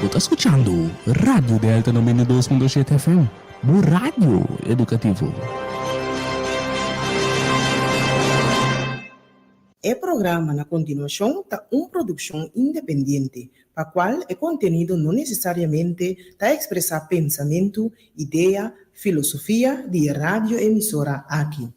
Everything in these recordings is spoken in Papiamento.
Bo ta skuchando Radio Delta 92.7 FM, bo radio edukativo. E programa na kontinuashon ta un produkshon independiente, pa kual e kontenido no nesesariamente ta ekspresá pensamentu, idea, filosofia di e radioemisora aki.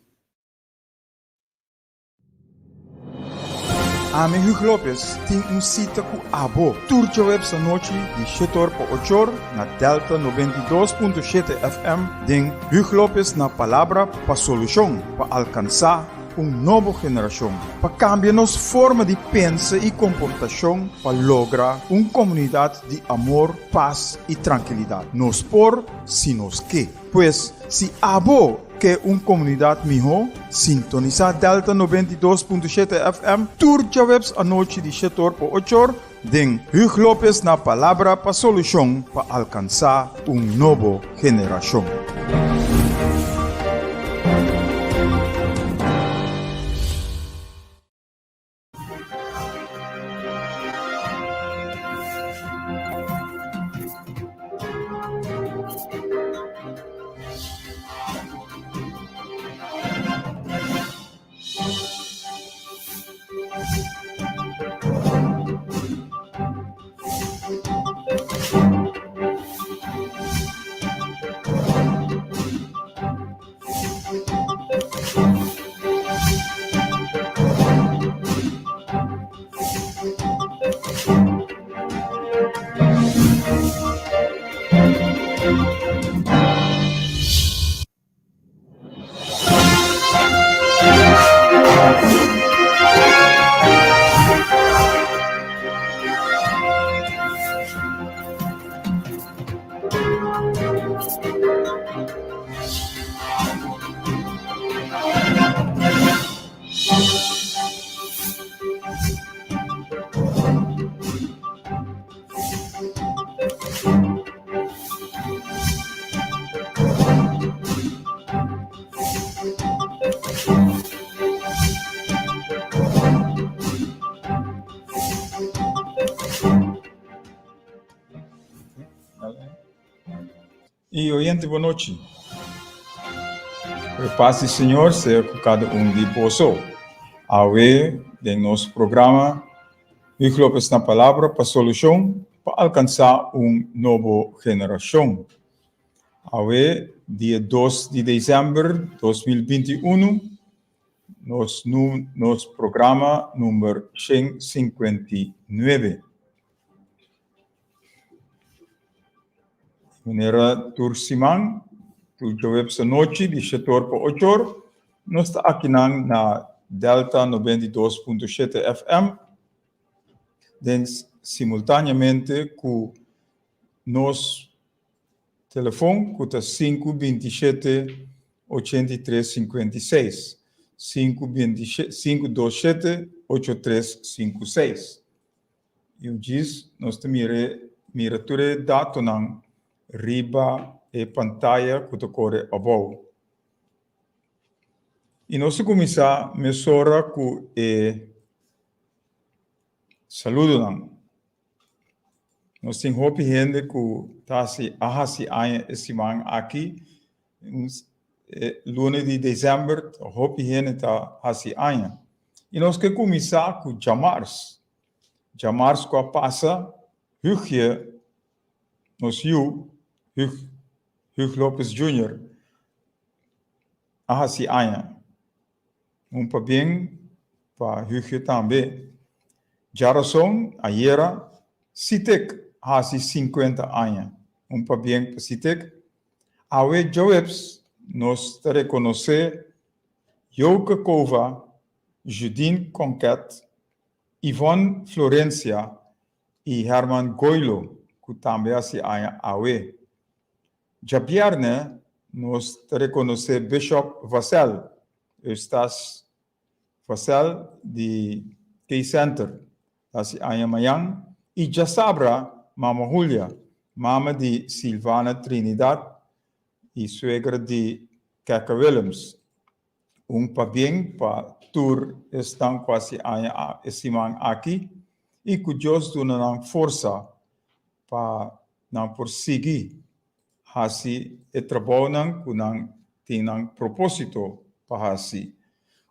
Ami Hugh Lopez tin un sita ku abo tur djaweps anochi di shetor pa ochor na Delta 92.7 FM den Hugh Lopez na Palabra pa Solushon pa alkansá un nobo generashon pa kambia nos forma di pensa i komportashon pa logra un komunidat di amor, pas i trankilidat. Nos por si nos ke. Pues si abo Ke un komunidat mihó? Sintonisá Delta 92.7 FM tur djaweps anochi di shetor pa ochor den Hugh Lopez na Palabra pa Solushon pa alkansá un nobo generashon. Y oyente bon nochi. E paz di Señor sea cu cada un di boso. Awe den nos programa Hugo Lopez na Palabra pa Solucion pa alcansa un nobo generacion. Awe dia 2 di december 2021 nos nos programa number 159. Manera tur siman, tur djaweps anochi di shetor pa ochor, nos ta akinan na Delta 92.7 FM den simultaneamente ku nos telefon ku ta 527 8356, 527 8356. I un djis nos ta mira mira tur e datonan riba e pantaya ku ta kore abou. I nos ta kuminsá mesora ku e saludonan. Nos tin hopi hende ku ta hasi a hasi aña e siman aki. E luna di desèmber hopi hende ta hasi aña. I nos ke kuminsá ku djamars. Djamars ku a pasa, Hugje, nos yu, Hug, Hug Lopez Junior, a hasi aña. Un pabien pa Hugje tambe. Djarason, ayera, Sitek hasi 50 aña. Un pabien pa Sitek. Awe djaweps nos ta rekonosé Jouke Cova, Judine Conquet, Yvonne Florencia i Herman Goilo ku tambe hasi aña awe. Djabièrnè nos ta rekonosé Bishop Vassell, Eustace Vassell di K-Center ta hasi aña mañan i djasabra Mama Julia, mama di Silvana Trinidad i suegra di Keke Willems. Un pabien pa tur esnan ku hasi aña e siman aki i ku Dios duna nan forsa. pa nan por sigui hasi e trabounan ku nan tin nan propósito pa hasi.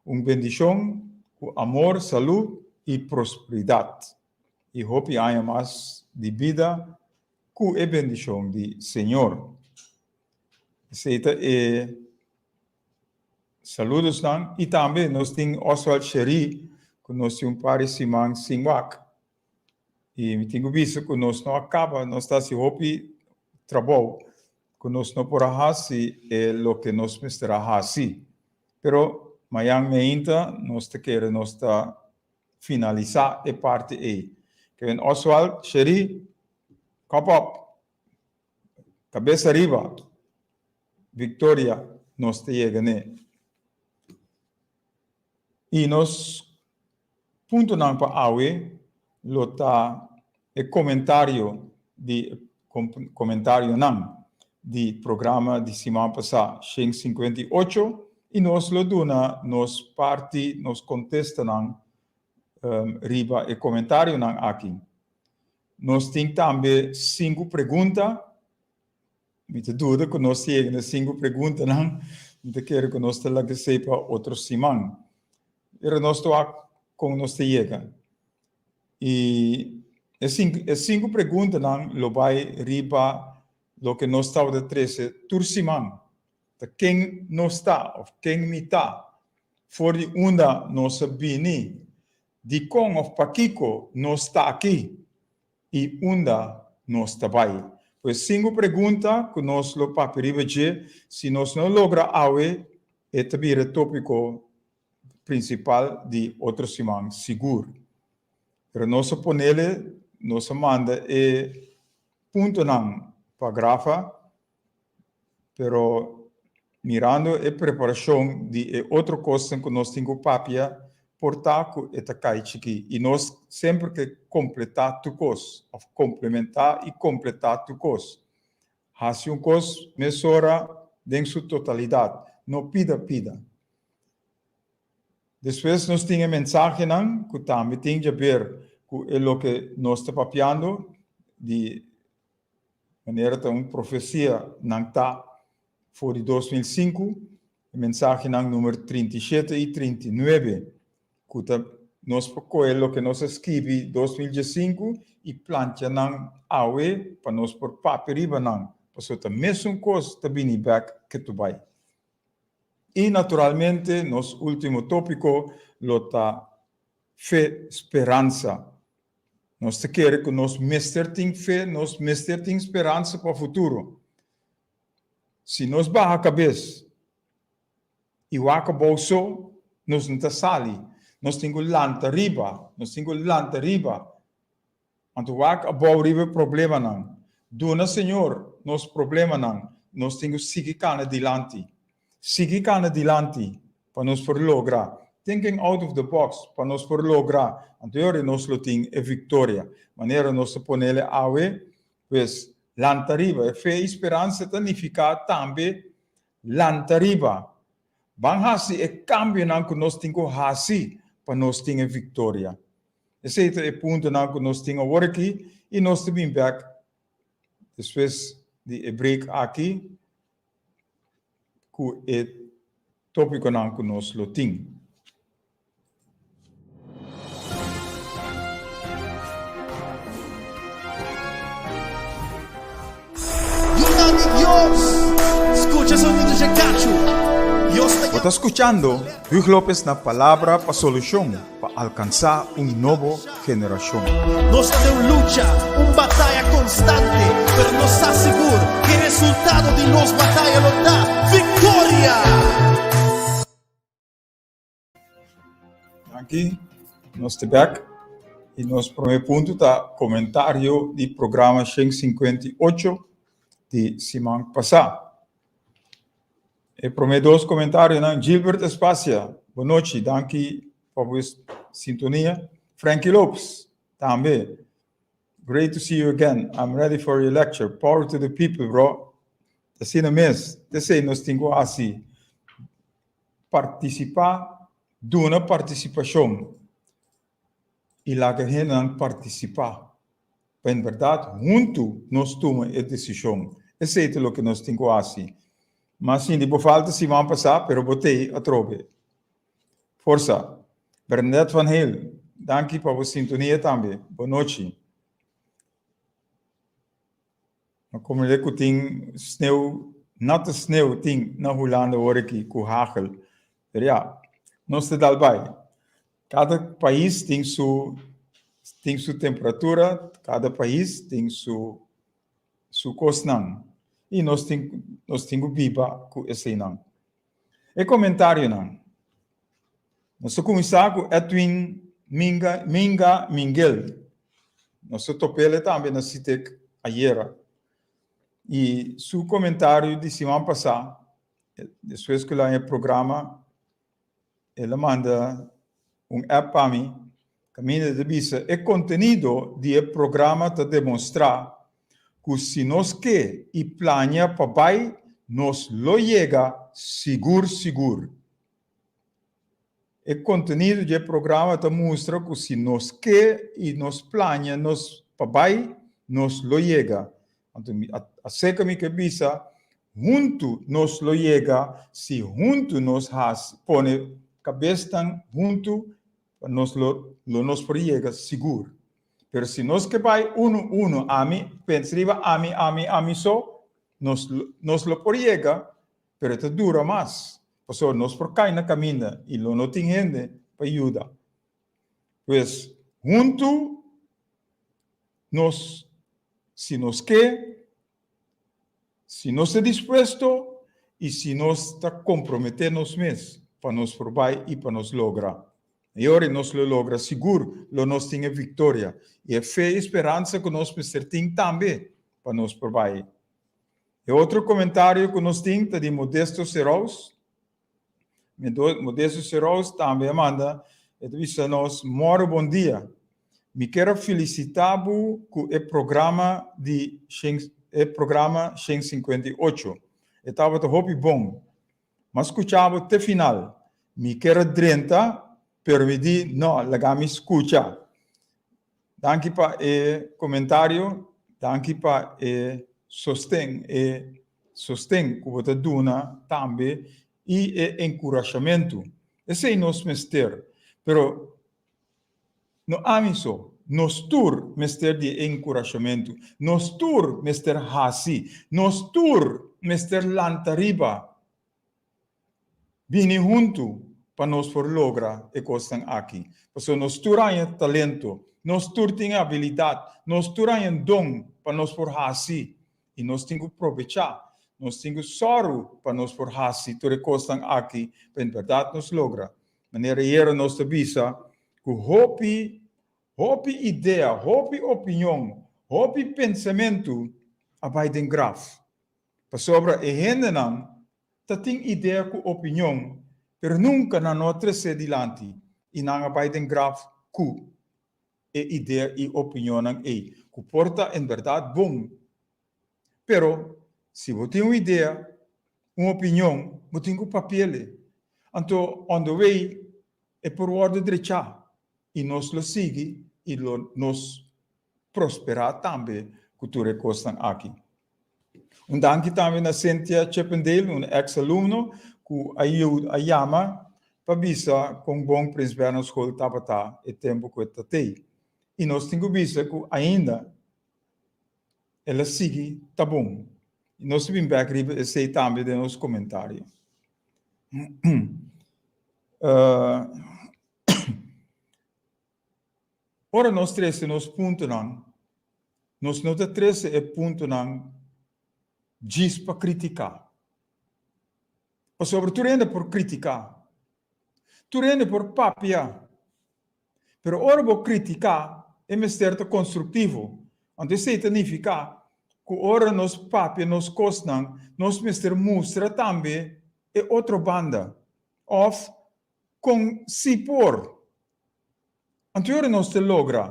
Un bendishon ku amor, salú i prosperidat i hopi aña mas di bida ku e bendishon di Señor. Esei ta e saludosnan i tambe nos tin Oswald Cherie ku nos tin un par di siman sin wak. I mi tin ku bisa ku nos no a kaba, nos ta hasi hopi trabou ku nos no por a hasi e loke nos mester a hasi. Pero mañan meinta nos ta kere nos ta finalisá e parti ei. Kevin Oswald, Cherie, kop op! Kabes ariba! Victoria nos ta yega n'e. I nos puntonan pa awe lo ta e komentario di komentarionan di programa di siman pasá 158 i nos lo duna nos parti, nos kontestanan riba e komentarionan aki. Nos tin tambe sinku pregunta. Mi ta duda ku nos yega na sinku preguntanan. Mi ta kere ku nos ta laga esei pa otro siman. Pero nos ta wak kon nos ta yega. I e sinku, e sinku preguntanan lo bai riba loke nos tabata trese tur siman. Ta ken nos ta òf ken mi ta? For di unda nos a bini? Dikon òf pakiko nos ta aki? I unda nos ta bai? Pues sinku pregunta ku nos lo papia riba dje, si nos no logra awe, e ta bira e tópiko prinsipal di otro siman sigur. Pero nos a ponele, nos a manda e puntonan pa grafa, Pero mirando e preparashon di e otro kosnan ku nos tin ku papia, por ta ku e ta kai chikí. I nos semper ke kompletá tur kos, òf komplementá i kompletá tur kos. Hasi un kos mesora den su totalidat, no pida pida. Despues nos tin e mensahenan ku tambe tin djaber ku e loke nos ta papiando di Manera ta un profesia nan ta for di 2005, e mensahenan numer 37 i 39, ku ta nos por kohe loke nos a skibi 2015 i plantia nan awe pa nos por papia riba nan, pasobra ta mesun kos ta bini bek ke tu bai. I naturalmente nos ultimo topiko lo ta fe, speransa. Nos ta kere ku nos mester tin fe, nos mester tin speransa pa futuro. Si nos baha kabes i wak abou so, nos no ta sali. Nos tin ku lanta riba, nos tin ku lanta riba. Anto wak abou riba e problemanan. Duna Señor nos problemanan, nos tin ku sigui kana dilanti. Sigui kana dilanti pa nos por logra. Thinking out of the box pa nos por logra. Anto e ora nos lo tin e victoria. Manera nos ta ponele awe, pues lanta riba. E fe i speransa ta nifica tambe lanta riba. Ban haci e cambionan cu nos tin cu haci pa nos tin e victoria. Esey ta e puntonan cu nos tin awor aki i nos ta bin bek despues di e break aki. ku e tópikonan ku nos lo tin. Yunan di Dios, skucha sonido dje kachu. Dios ta Bo ta skuchando Huug Lopez na Palabra pa Solushon pa alkansá un nobo generashon. Nos ta den un lucha, un bataya konstante, pero nos sa sigur ku e resultado di nos bataya lo ta viktoria! Danki, nos ta bek i nos prome punto ta komentario di programa 158 di siman pasá. E prome dos komentarionan, Gilbert Espacia, bonochi, danki pa bo sintonia. Frankie Lopes, tambe. Great to see you again. I'm ready for your lecture. Power to the people, bro. Asina mes, t'esei nos tin ku hasi. Partisipá, duna partisipashon i laga hendenan partisipá. Pa en bèrdat huntu nos tuma e desishon. Esei ta loke nos tin ku hasi. Mas sinti bo falta siman pasá, pero bo t'ei atrobe. Forsa. Bernadette van Heel, danki pa bo sintonia tambe. Bon nochi. Ma komende ku tin sneu, nat sneu tin na Hulanda ora aki ku hagel. Pero ya, nos ta dal bai. Kada pais tin su tin su temperatura, kada pais tin su su kosnan. I nos tin nos tin ku biba ku eseinan. E komentarionan. Nos ta kuminsá ku Edwin Minga Minga Minguel. Nos ta top'el tambe na Sitek ayera. I su komentario di siman pasá, despues ku el a haña e programa, El a manda un app pa mi kaminda ta bisa e kontenido di e programa ta demostrá ku si nos ke i plania pa bai nos lo yega sigur sigur. E kontenido di e programa ta mustra ku si nos ke i nos plania nos pa bai nos lo yega. Anto mi aserka mi ke bisa, huntu nos lo yega si huntu nos hasi pone kabesnan huntu pa nos lo lo nos por yega sigur. Pero si nos ke bai unu unu ami pensa riba ami ami ami so nos nos lo por yega pero e ta dura mas pasobra nos por kai na kaminda i lo no tin hende pa yuda. Pues huntu nos, si nos ke, si nos ta dispuesto i si nos ta komprometé nos mes pa nos por bai i pa nos logra. I ora nos lo logra, sigur lo nos tin e viktoria i e fe i speransa ku nos mester tin tambe pa nos por bai. E otro komentario ku nos tin ta di Modesto Serous. Modesto Serous tambe a manda, e ta bisa nos, Moro bon dia. Mi kier a felicita bo cu e programa di e programa 158. E tabata hopi bon. M'a scucha bo te final. Mi kier a drenta, pero mi di, no, laga mi scucha. Danki pa e comentario, danki pa e sosten, e sosten ku bo ta duna tambe i e enkurashamentu. Esei nos mester. Pero no ami so, nos tur mester di e enkurashamentu. Nos tur mester hasi. Nos tur mester lanta riba. Bini huntu pa nos por logra e kosnan aki. Pasobra nos tur haña talento, nos tur tin e abilidat, nos tur haña don pa nos por hasi. I nos tin ku probechá, nos tin ku sòru pa nos por hasi tur e kosnan aki pa en bèrdat nos logra. Manera ayera nos ta bisa ku hopi, hopi idea, hopi opinion, hopi pensamentu a bai den graf. Pasobra e hendenan ta tin idea ku opinion, pero nunka nan no a tresé dilanti i nan a bai den graf ku e idea i opinionnan ei, ku por ta en bèrdat bon. Pero, si bo tin un idea, un opinion, bo tin ku papi'el. Anto, on the way, e por wòrdu drechá i nos lo sigui i lo nos prosperá tambe ku tur e kosnan aki. Un danki tambe na Cynthia Chippendale, un ex alumno ku a a yama pa bisa kon bon Prins Bernhard School tabata e tempu ku e ta tei. I nos tin ku bisa ku ainda el a sigui ta bon. I nos ta bin bek riba esei tambe den nos komentario. Ora nos trese nos puntonan, nos no ta trese e puntonan djis pa kritiká. Pasobra tur hende por kritiká, tur hende por papia, pero ora bo kritiká e mester ta konstruktivo. Anto esei ta nifiká ku ora nos papia nos kosnan, nos mester mustra tambe e otro banda òf kon si por. Anto ora nos ta logra,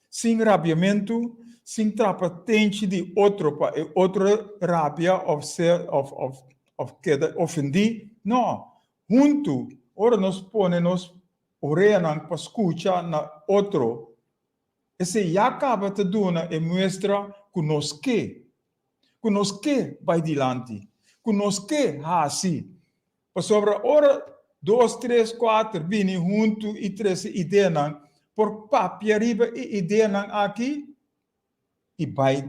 sin rabiamentu, sin trapa tenchi di otro pa e otro rabia of ser of of of keda ofendí. No, huntu ora nos pone nos oreanan pa skucha na otro. Esei ya kaba ta duna e muestra ku nos ke, ku nos ke bai dilanti, ku nos ke hasi. Pasobra ora dos, tres, kuater bini huntu i trese ideanan, por papia riba e ideanan aki i bai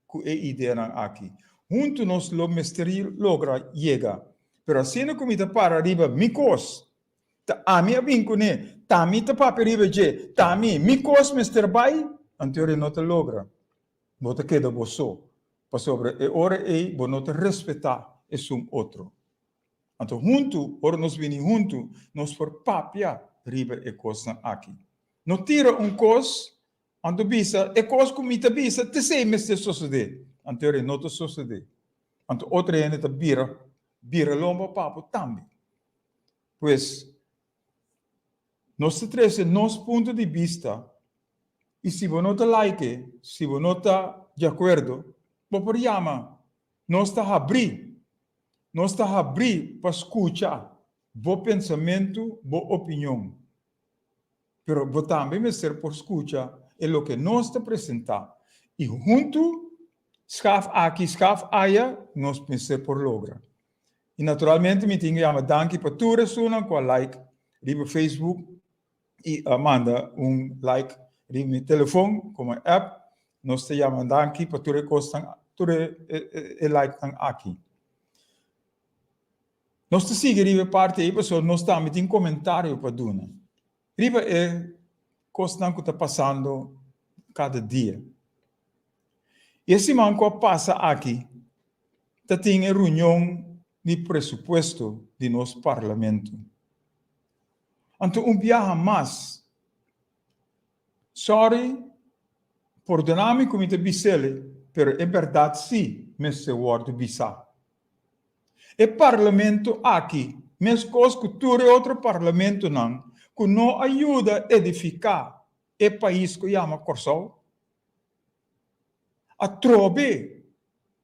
ku e ideanan aki. Huntu nos lo mester logra yega. Pero asina ku mi ta para riba mi kos, ta ami a bin kuné, ta mi ta papia riba dje, ta mi, mi kos mester bai, anto e no ta logra. Bo ta keda bo so, pasobra e ora ei bo no ta respetá esun otro. Anto huntu, ora nos bini huntu, nos por papia riba e kosnan aki. No tira un kos, anto bisa, e kos ku mi ta bisa, t'esei mester sosodé. Anto e no ta sosodé. Anto otro hende ta bira, bira lomba pa bo tambe. Pues, nos ta trese nos punto di bista i si bo no ta like, si bo no ta di akuerdo, bo por yama. Nos ta habrí. Nos ta habrí pa skucha bo pensamentu, bo opinion. Pero bo tambe mester por skucha e loke nos ta presentá. I huntu, skaf aki, skaf aya, nos mester por logra. I naturalmente mi tin ku yama danki pa tur esunnan ku a like riba Facebook i a manda un like riba mi telefon komo app. Nos ta yama danki pa tur e kosnan, tur e like-nan aki. Nos ta sigui riba e parti ei pasobra nos tambe tin komentario pa duna riba e kosnan ku ta pasando kada dia. I e siman ku a pasa aki ta tin e reunion di presupuesto di nos parlamento. Anto un biaha mas, sorry, pordona mi ku mi ta bis'el, pero e bèrdat sí mester wòrdu bisá. E parlamento aki, meskos ku tur e otro parlamentonan ku no a yuda edifiká e pais ku yama Kòrsou, atrobe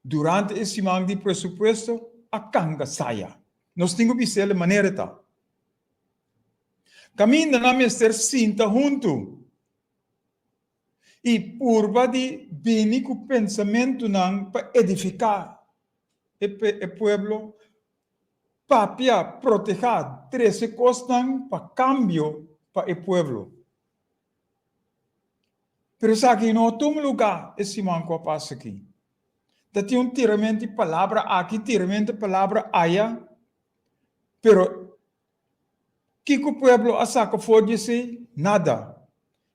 durante e siman di presupuesto a kanga saya. Nos tin ku bis'el e manera e ta. Kaminda nan mester sinta huntu i purba di bini ku pensamentunan pa edifiká e pueblo, papia, protehá, trese kosnan pa kambio pa e pueblo. Pero esaki no a tuma lugá e siman ku a pasa aki. Ta tin un tiramentu di palabra aki, tiramentu di palabra aya, pero kiko pueblo a saka for di esei? Nada.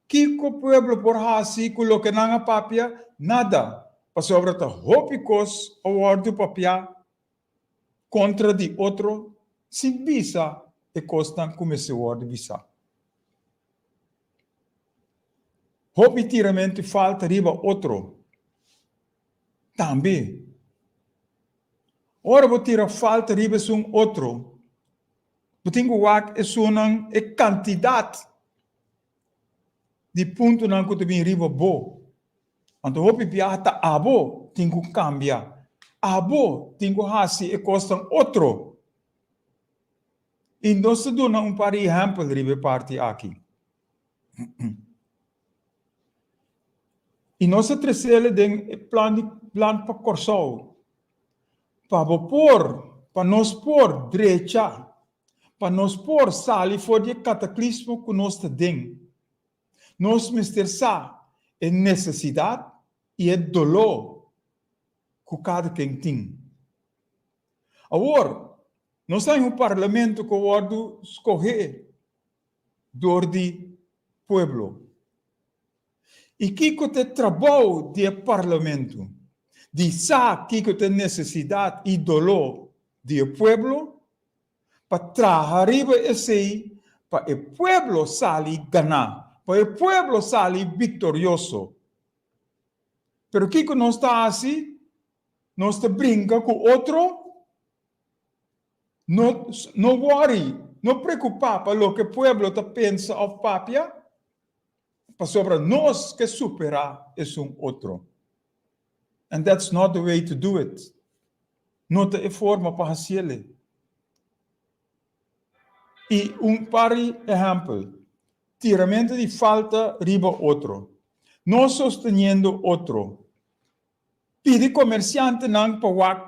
Kiko pueblo por hasi ku loke nan a papia? Nada, pasobra ta hopi kos a wòrdu papiá kontra di otro sin bisa e kosnan ku mester wòrdu bisá. Hopi tiramentu falta riba otro tambe. Ora bo tira falta riba esun otro, bo tin ku wak esunnan e kantidat di puntonan ku ta bin riba bo. Anto hopi biaha ta abo tin ku kambia, abo tin ku hasi e kosnan otro. I nos ta duna un par di ehèmpel riba e parti aki. I nos a tresele den e plan di plan pa Kòrsou, pa bo por, pa nos por drecha, pa nos por sali for di e kataklismo ku nos ta den. Nos mester sa e nesesidat i e doló ku kada ken tin. Awor, nos ta den un parlamento ku a wòrdu skohé dor di pueblo. I kiko ta e trabou di e parlamento? Di sa kiko ta e nesesidat i doló di e pueblo, pa traha riba esei pa e pueblo sali ganá, pa e pueblo sali viktorioso. Pero kiko nos ta hasi? Nos ta brinka ku otro? No, no worry, no preokupá pa loke pueblo ta pensa òf papia, pasobra nos ke superá esun otro. And that's not the way to do it. No ta e forma pa hasiel. I un par di ehèmpel, tiramentu di falta riba otro. No sosteniendo otro. Pidi komersiantenan pa wak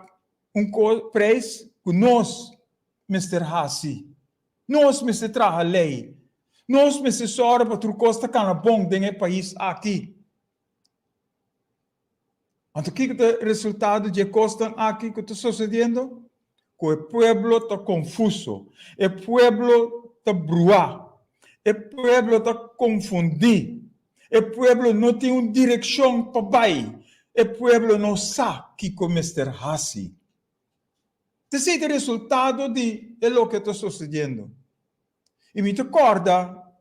un preis ku nos mester hasi. Nos mester traha lei. Nos mester sòru pa tur kos ta kana bon den e pais aki. Anto kiko ta e resultado di e kosnan aki ku ta sosediendo? Ku e pueblo ta konfuso, e pueblo ta bruá, e pueblo ta konfundí, e pueblo no tin un direkshon pa bai, e pueblo no sa kiko mester hasi. Ta esei ta e resultado di e loke ta sosediendo. I mi ta kòrda,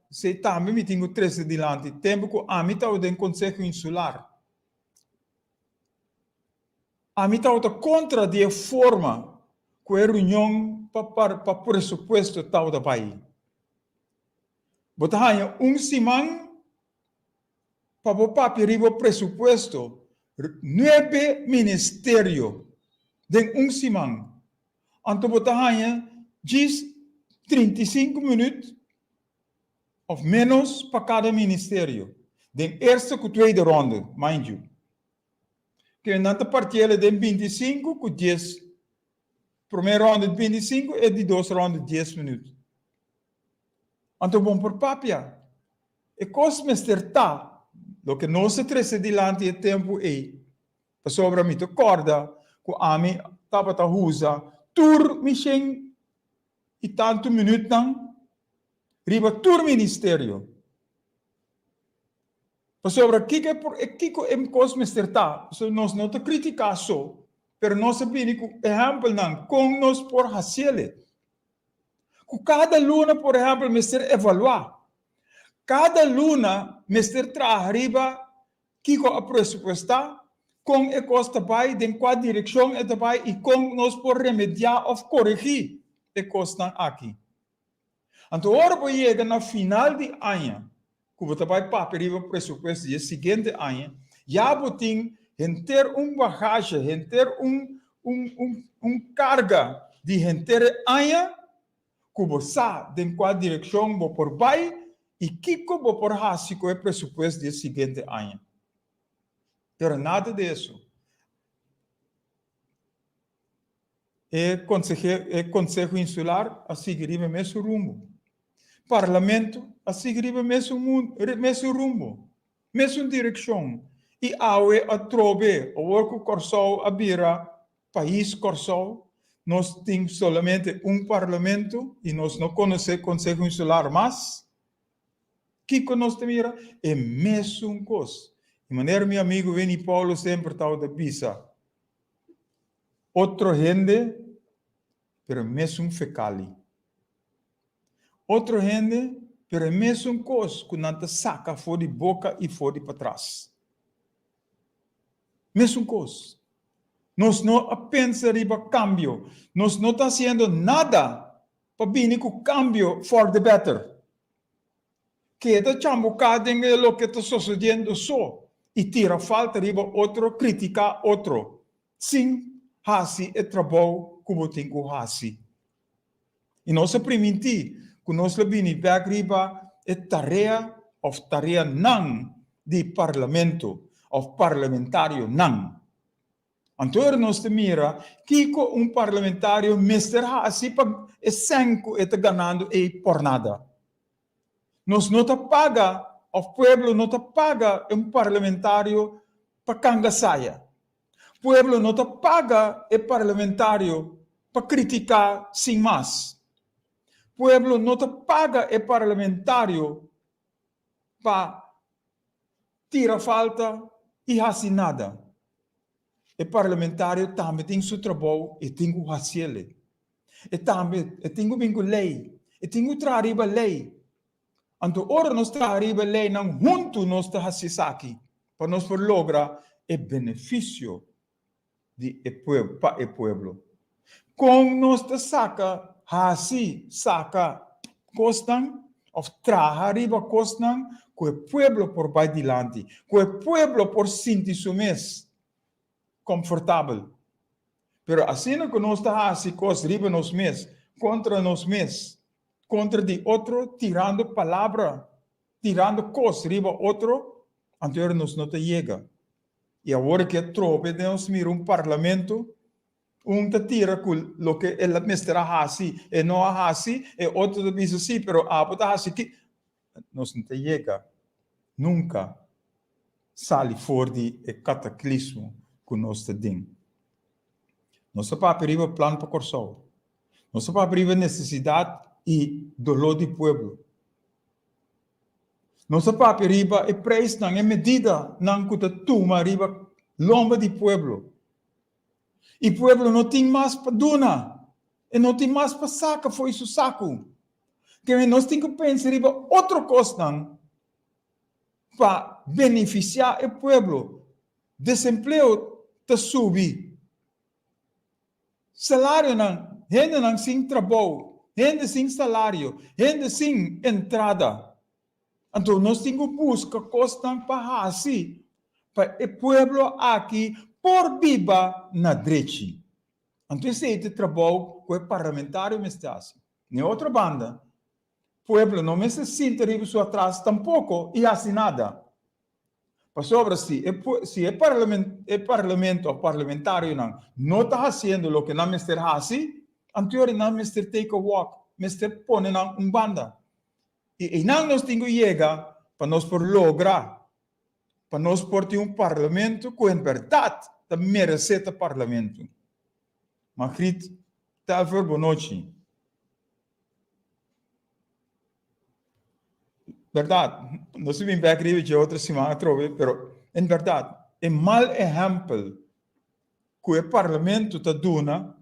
esei tambe mi tin ku trese dilanti, tempu ku ami tabata den Konseho Insular. Ami tabata kontra di e forma ku e reunion pa pa presupuesto tabata bai. Bo ta haña un siman pa bo papia riba presupuesto, nuebe ministerio den un siman. Anto bo ta haña djis 35 minüt òf ménos pa kada ministerio, den eerste ku tweede ronde, mind you. Ke nan ta partiel den 25 ku 10. Promé ronde 25 e di dos ronde 10 minüt. Anto bon por papia. E kos mester ta loke nos a trese dilanti e tempu ei, pasobra mi ta kòrda ku ami tabata usa tur mi shen i tantu minütnan riba tur ministerio. Pasobra kiko e por kiko e kos mester ta? Pasobra nos no ta kritiká so, pero nos a bini ku ehèmpelnan kon nos por hasiel. Ku kada luna, por ehèmpel, mester evaluá. Kada luna mester traha riba kiko a presupuestá, kon e kos ta bai, den kua direkshon e ta bai i kon nos por remediá òf koregí e kosnan aki. Anto ora bo yega na final di aña ku bo ta bai papia riba presupuesto di e siguiente aña, ya bo tin henter un bagahe, henter un un un un karga di henter e aña ku bo sa den kua direkshon bo por bai i kiko bo por hasi ku e presupuesto di e siguiente aña. Pero nada di eso. E e Konseho Insular a sigui riba e mesun rumbo. Parlamento a sigui riba e mesun mesun rumbo, mesun direkshon. I awe atrobe, awor ku Kòrsou a bira Pais Kòrsou, nos tin solamente un parlamento i nos no konosé Konseho Insular mas. Kiko nos ta mira? E mesun kos. I manera mi amigu Winnie Paulo semper tabata bisa, Otro hende, pero e mesun fekali. Otro hende, pero e mesun kos ku nan ta saka for di boka i for di patras. Mesun kos. Nos no a pensa riba kambio. Nos no ta hasiendo nada pa bini ku kambio for the better. Keda chambuká den e loke ta sosodiendo so i tira falta riba otro, kritiká otro, sin hasi e trabou ku bo tin ku hasi. I nos a primintí ku nos lo bini bèk riba e tarea òf tareanan di parlamento òf parlamentarionan. Anto ora nos ta mira kiko un parlamentario mester hasi pa e sèn ku e ta ganando ei pòrnada. Nos no ta paga òf pueblo no ta paga e un parlamentario pa kanga saya. Pueblo no ta paga e parlamentario pa kritiká sin mas. Pueblo no ta paga e parlamentario pa tira falta i hasi nada. E parlamentario tambe tin su trabou, e tin ku hasiel. E tambe e tin ku bin ku lei, e tin ku traha riba lei. Anto ora nos traha riba e leinan huntu nos ta hasi esaki pa nos por logra e benefisio di e pueblo, pa e pueblo. Kon nos ta saka, hasi, saka kosnan òf traha riba kosnan ku e pueblo por bai dilanti, ku e pueblo por sinti su mes komfortabel. Pero asina ku nos ta hasi kos riba nos mes, kontra nos mes, kontra di otro, tirando palabra, tirando kos riba otro. Anto nos no ta yega. I awor ku atrobe nos mira un parlamento, un ta tira ku loke el mester a hasi, e no a hasi, e otro ta bisa sí, pero abo ta hasi ki. Nos no ta yega nunka sali for di e kataklismo ku nos ta den. Nos ta papia riba plan pa Kòrsou. Nos ta papia riba nesesidat i doló di pueblo. Nos ta papia riba e preisnan, e medidanan ku ta tuma riba lomba di pueblo. I pueblo no tin mas pa duna, e no tin mas pa saka fo'i su saku. Keme nos tin ku pensa riba otro kosnan pa benefisiá e pueblo. Desempleo ta subi. Salarionan, hendenan sin trabou, hende sin salario, hende sin entrada. Anto nos tin ku buska kosnan pa hasi pa e pueblo aki por biba na drechi. Anto esei ta e trabou ku e parlamentario mester hasi. Na e otro banda, pueblo no mester sinta riba su atras tampoko i hasi nada. Pasobra si e si e e parlamento of parlamentarionan no ta hasiendo loke nan mester hasi, anto nan mester take a walk, mester pone nan un banda. I einan nos tin ku yega pa nos por logra pa nos por tin un parlamento ku en bèrdat ta meresé ta parlamento. Margriet Telfer, bonochi. Bèrdat, nos a bin bèk riba dje otro siman atrobe, pero en bèrdat e mal ehèmpel ku e parlamento ta duna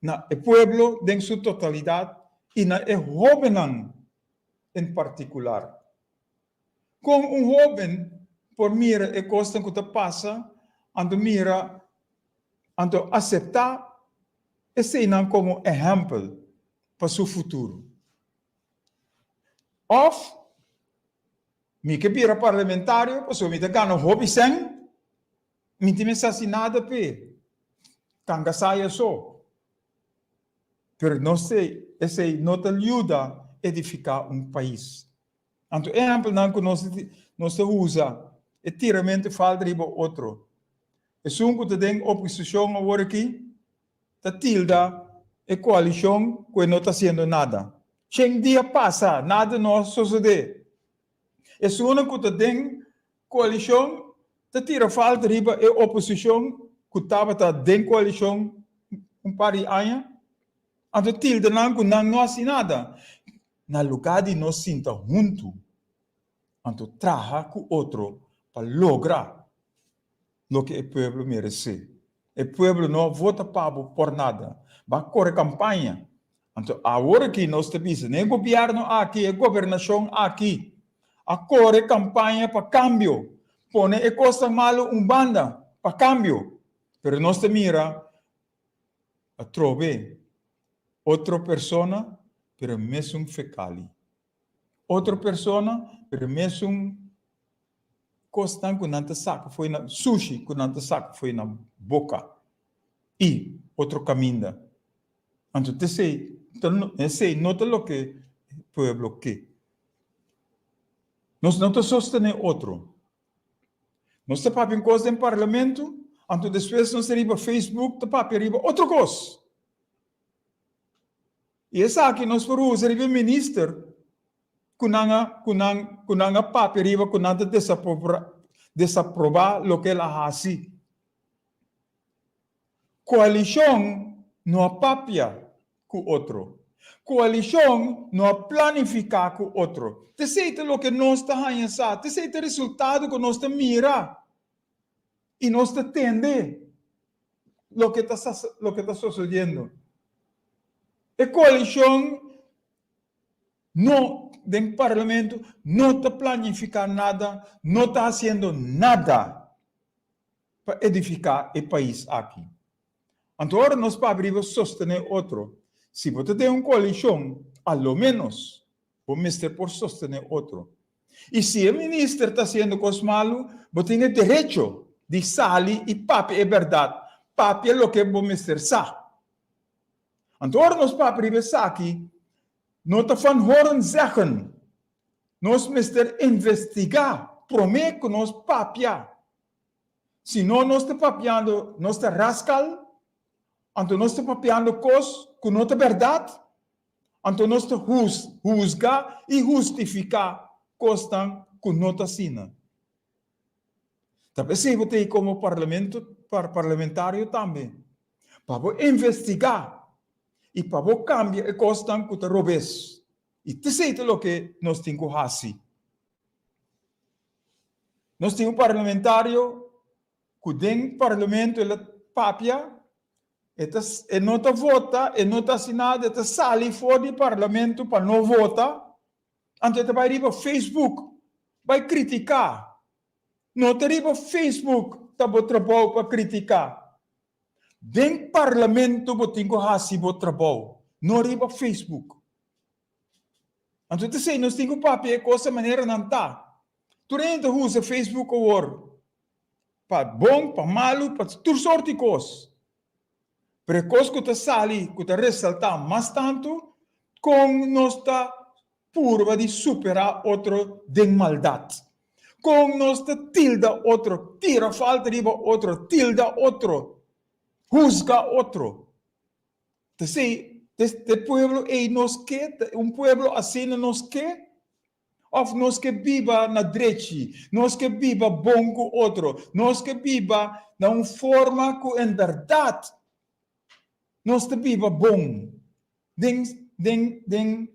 na e pueblo den su totalidat i na e hóbennan en partikular. Kon un hóben por mira e kosnan ku ta pasa anto mira anto aseptá eseinan komo ehèmpel pa su futuro? Òf mi ke bira parlamentario pasobra mi ta gana hopi sèn, mi tin mester hasi nada p'e, kanga saya so. Pero no se, esei no ta yuda edifiká un pais. Anto ehèmpelnan ku nos nos ta usa, e tiramentu falta riba otro. Esun ku ta den oposishon awor aki ta tilda e koalishon ku e no ta hasiendo nada. Shen dia pasa, nada no a sosodé. Esunnan ku ta den koalishon ta tira falta riba e oposishon ku tabata den koalishon un par di aña. Anto tilda nan ku nan no hasi nada. Na lugá di nos sinta huntu, anto traha ku otro pa logra loke e pueblo meresé. E pueblo no a vota pa bo por nada. Bo a kore kampaña. Anto awor aki nos ta bisa na e gobièrnu aki, e gobernashon aki a kore kampaña pa kambio, pone e kosnan malu un banda pa kambio. Pero nos ta mira atrobe otro persona pero e mesun fekali. Otro persona pero e mesun kosnan ku nan ta saka fo'i nan sushi ku nan ta saka fo'i nan boka i otro kaminda. Anto t'esei ta esei no ta loke pueblo ke. Nos no ta sostené otro. Nos ta papia un kos den parlamento, anto despues nos ta riba Facebook ta papia riba otro kos. I esaki nos por usa riba e minister ku nan a ku nan ku nan a papia riba ku nan ta desaprobá loke el a hasi. Koalishon no a papia ku otro. Koalishon no a planifiká ku otro. T'esei ta loke nos ta haña sa, t'esei ta resultado ku nos ta mira i nos ta tende loke ta loke ta sosodiendo. E koalishon no den parlamento no ta planifiká nada, no ta hasiendo nada pa edifiká e pais aki. Anto ora nos papia riba sostené otro, si bo ta den un koalishon, a lo ménos bo mester por sostené otro. I si e minister ta hasiendo kos malu, bo tin e derecho di sali i papia e bèrdat, papia loke bo mester sa. Anto ora nos papia riba esaki, no ta van horen zeggen. Nos mester investigá. promé ku nos papia. Si no nos ta papiando, nos ta raskal, anto nos ta papiando kos ku no ta bèrdat, anto nos ta husga i hustifiká kosnan ku no ta asina. Ta p'esei bo ta ei komo parlamento, parlamentario tambe, pa bo investigá i pa bo kambia e kosnan ku ta robes. I t'esei ta loke nos tin ku hasi. Nos tin un parlamentario ku den parlamento el a papia, e ta e no ta vota, e no ta hasi nada, e ta sali for di parlamento pa no vota, anto e ta bai riba Facebook bai kritiká. No ta riba Facebook ta bo trabou pa kritiká. Den parlamento bo tin ku hasi bo trabou, no riba Facebook. Anto ta esei nos tin ku papia e kos manera nan ta. Tur hende ta usa Facebook awor pa bon, pa malu, pa tur sorti kos. Pero e kos ku ta sali, ku ta resaltá mas tantu, kon nos ta purba di superá otro den maldat. Kon nos ta tilda otro, tira falta riba otro, tilda otro, husga otro. Ta esei, e pueblo ei nos ke? Un pueblo asina nos ke? Òf nos ke biba na drechi, nos ke biba bon ku otro, nos ke biba na un forma ku en bèrdat nos ta biba bon den den den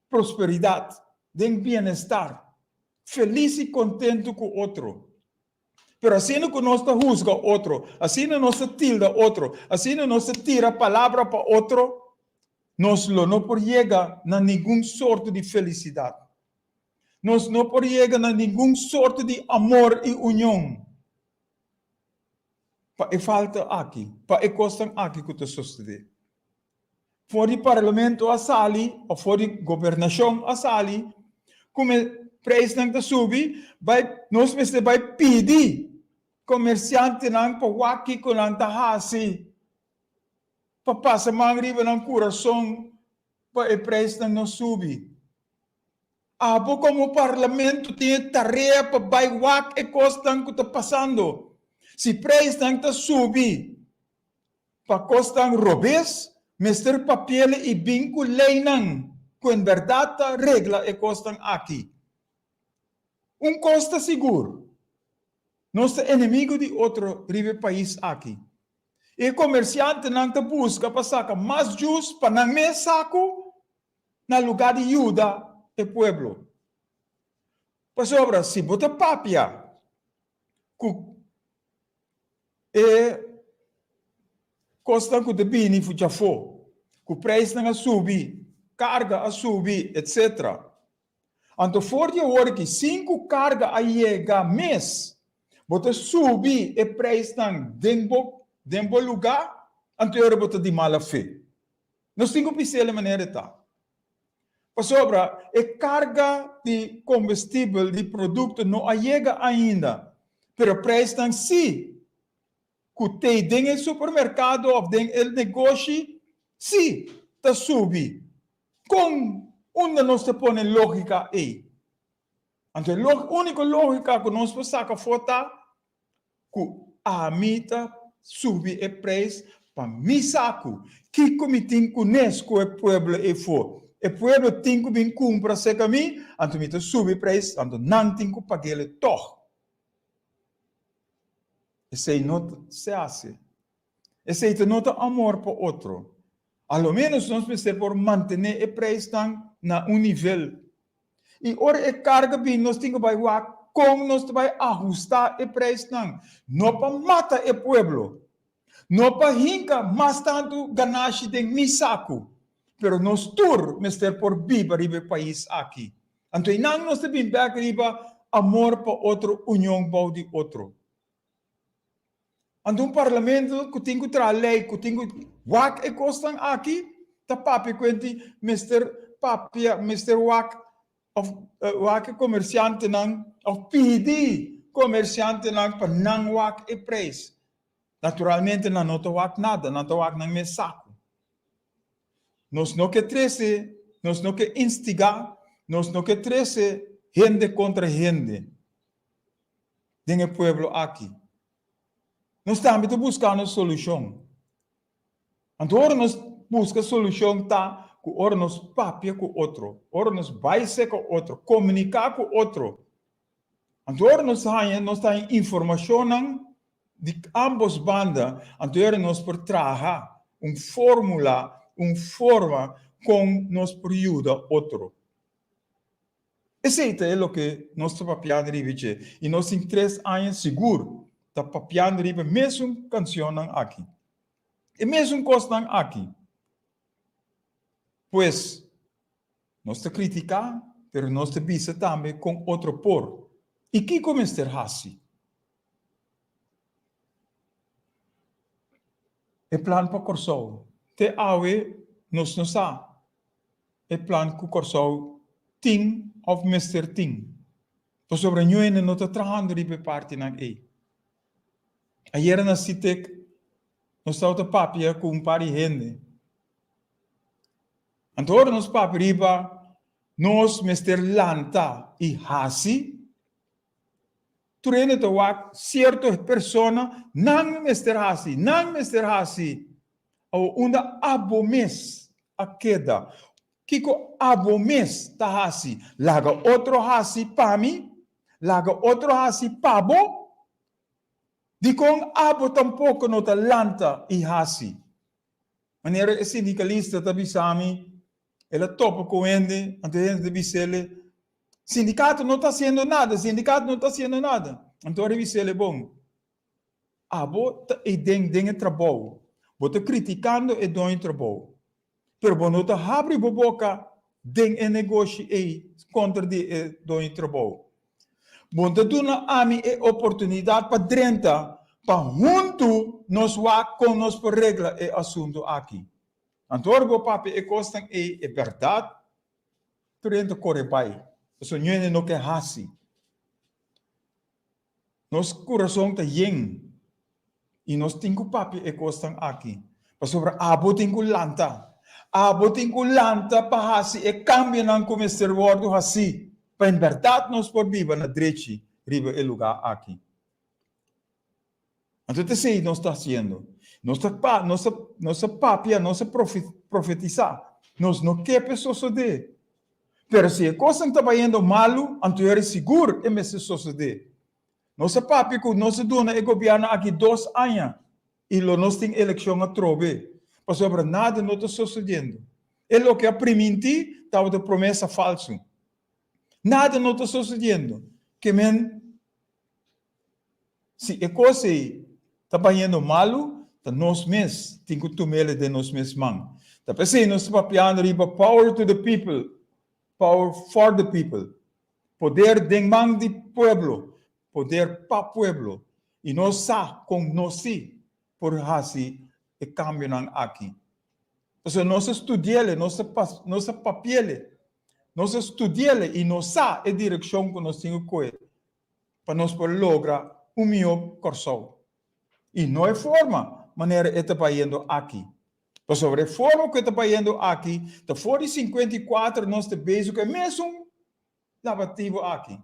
prosperidat, den bienestar, felis i kontentu ku otro. Pero asina ku nos ta husga otro, asina nos ta tilda otro, asina nos ta tira palabra pa otro, nos lo no por yega na ningun sorto di felisidat. Nos no por yega na ningun sorto di amor i union pa e falta aki, pa e kosnan aki ku ta sosodé. For di parlamento a sali of for di gobernashon a sali ku me preisnan ta subi bai nos mester bai pidi komersiantenan pa wak kiko nan ta hasi pa pasa man riba nan kurason pa e preisnan no subi. Abo komo parlamento tin e tarea pa bai wak e kosnan ku ta pasando. Si preisnan ta subi Pa kosnan robes, mester papiele i bin ku leinan ku en bèrdat ta regla e kosnan aki. Un kos ta sigur, nos ta enemigu di otro riba e pais aki. I e komersiantenan ta buska pa saka mas djus pa nan mes saku na lugá di yuda e pueblo. Pasobra si bo ta papia ku E kosnan ku ta bini for djafó, ku preisnan a subi, karga a subi, etc. Anto for di awor aki sin ku karga a yega mes, bo ta subi e preisnan den bo den bo lugá, anto e ora bo ta di mala fe. Nos tin ku bis'é e manera e ta. Pasobra e karga di kombestibel, di produkto no a yega ainda, pero preisnan sí ku t'ei den e supermerkado òf den e negoshi sí ta subi. Kon unda nos ta pone lógika ei? Anto e úniko lógika ku nos por saka afó ta ku ami ta subi e preis pa mi sa ku kiko mi tin kunes ku e pueblo eifó. E pueblo tin ku bin kumpra serka mi, anto mi ta subi preis, anto nan tin ku pag'el tòg. Esei no se hasi. Esei ta no ta amor pa otro. A lo ménos nos mester por mantené e preisnan na un nivel. I ora e karga bin nos tin ku bai wak kon nos ta bai ahustá e preisnan, no pa mata e pueblo, no pa hinka mas tantu ganashi den mi saku, pero nos tur mester por biba riba e pais aki. Anto einan nos ta bin bèk riba amor pa otro, union bou di otro. Anto un parlamento ku tin ku traha lei, ku tin ku wak e kosnan aki, ta papia ku hende mester papia, mester wak òf wak e komersiantenan òf pidi komersiantenan pa nan wak e preis. Naturalmente nan no ta wak nada, nan ta wak nan mes saku. Nos no ke trese, nos no ke instigá, nos no ke trese hende kontra hende. den e pueblo aki. Nos tambe ta buskando solushon. Anto ora nos buska solushon ta ku ora nos papia ku otro, ora nos bai seka otro, komuniká ku otro. Anto ora nos haña, nos ta haña informashonnan di ambos banda, anto ora nos por traha un fórmula, un forma kon nos por yuda otro. Esei ta e loke nos ta papiando riba dje, i nos tin tres aña sigur ta papiando riba e mesun kansionnan aki, e mesun kosnan aki. Pues, nos ta kritiká, pero nos ta bisa tambe kon otro por i kiko mester hasi. E plan pa Kòrsou te awe nos no sa. E plan ku Kòrsou tin òf mester tin, pasobra ñu hende no ta trahando riba e partinan ei. Ayera na Sitek nos tabata papia ku un par di hende. Anto ora nos papia riba nos mester lanta i hasi, tur hende ta wak sierto persona nan mester hasi, nan mester hasi. Awor, unda abo mes a keda? Kiko abo mes ta hasi? Laga otro hasi pa mi? Laga otro hasi pa bo? Dikon abo tampoko no ta lanta i hasi? Manera e sindikalista ta bisa mi, el a topa ku hende, anto e hende ta bis'el, Sindikato no ta hasiendo nada, sindikato no ta hasiendo nada. Anto a bis'el, Bon, Abo ta eiden den e trabou. Bo ta kritikando e doño trabou. Pero bo no ta habri bo boka den e negoshi ei kontra di e doño trabou. Bo no ta duna ami e oportunidat pa drenta pa huntu nos wak kon nos por regla e asuntu aki. Anto ora bo papia e kosnan ei e bèrdat, tur hende ta kore bai, pasobra niun hende no ke hasi. Nos kurason ta yen i nos tin ku papia e kosnan aki, pasobra abo tin ku lanta. Abo tin ku lanta pa hasi e kambionan ku mester wòrdu hasí pa en bèrdat nos por biba na drechi riba e lugá aki. Anto ta esei nos ta hasiendo. Nos ta pa, nos ta, nos ta papia, nos ta profetisá. Nos no ke pa e sosodé. Pero si e kosnan ta bayendo malu, anto yari sigur e mester sosodé. Nos a papia ku nos a duna e gobièrnu aki dos aña i lo nos tin elekshon atrobe, pasobra nada no ta sosodiendo. E loke a primintí tabata promesa falsu. Nada no ta sosodiendo. Ke men Si e kos ei ta bayendo malu, ta nos mes tin ku tum'el den nos mes man. Ta p'esei nos ta papiando riba power to the people, power for the people, poder den man di pueblo, poder pa pueblo. I nos sa kon nos si por hasi e kambionan aki. Pasobra nos a studi'el, nos a nos a papi'el, nos a studi'el i nos sa e direkshon ku nos tin ku kohe. pa nos por logra un mihó Kòrsou. I no e forma manera e ta bayendo aki. Pasobra e forma ku e ta bayendo aki ta for di 54 nos ta bezig ku e mesun labativo aki,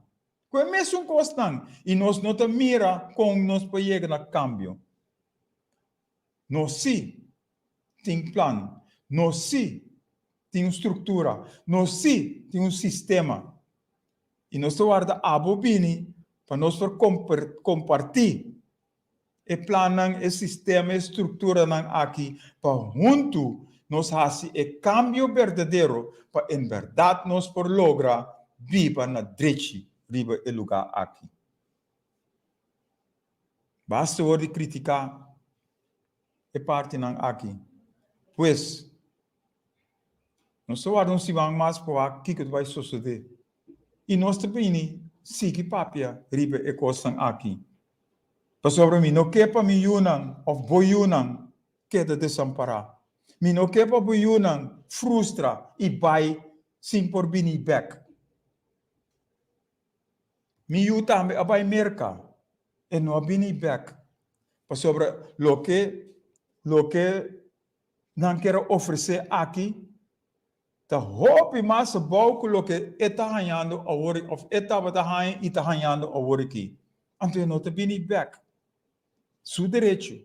ku e mesun kosnan i nos no ta mira kon nos por yega na kambio. Nos sí tin plan, nos sí tin un struktura, nos sí tin un sistema. I nos ta warda abo bini pa nos por kompartí e plannan, e sistema, e strukturanan aki pa huntu nos hasi e kambio berdadero pa en bèrdat nos por logra biba na drechi riba e lugá aki. Basta wor di kritiká e partinan aki. Pues, nos ta warda un siman mas pa wak kiko ta bai sosodé. I nos ta bini sigui papia riba e kosnan aki. Pasobra mi no ke pa mi yunan òf bo yunan keda desampará. Mi no ke pa bo yunan frustra i bai sin por bini bèk. Mi yu tambe a bai Merka, e no a bini bèk, pasobra loke loke nan kier a ofresé aki ta hopi mas abou ku loke e ta hañando awor òf e tabata haña i ta hañando awor aki. Anto e no ta bini bèk. Su derecho.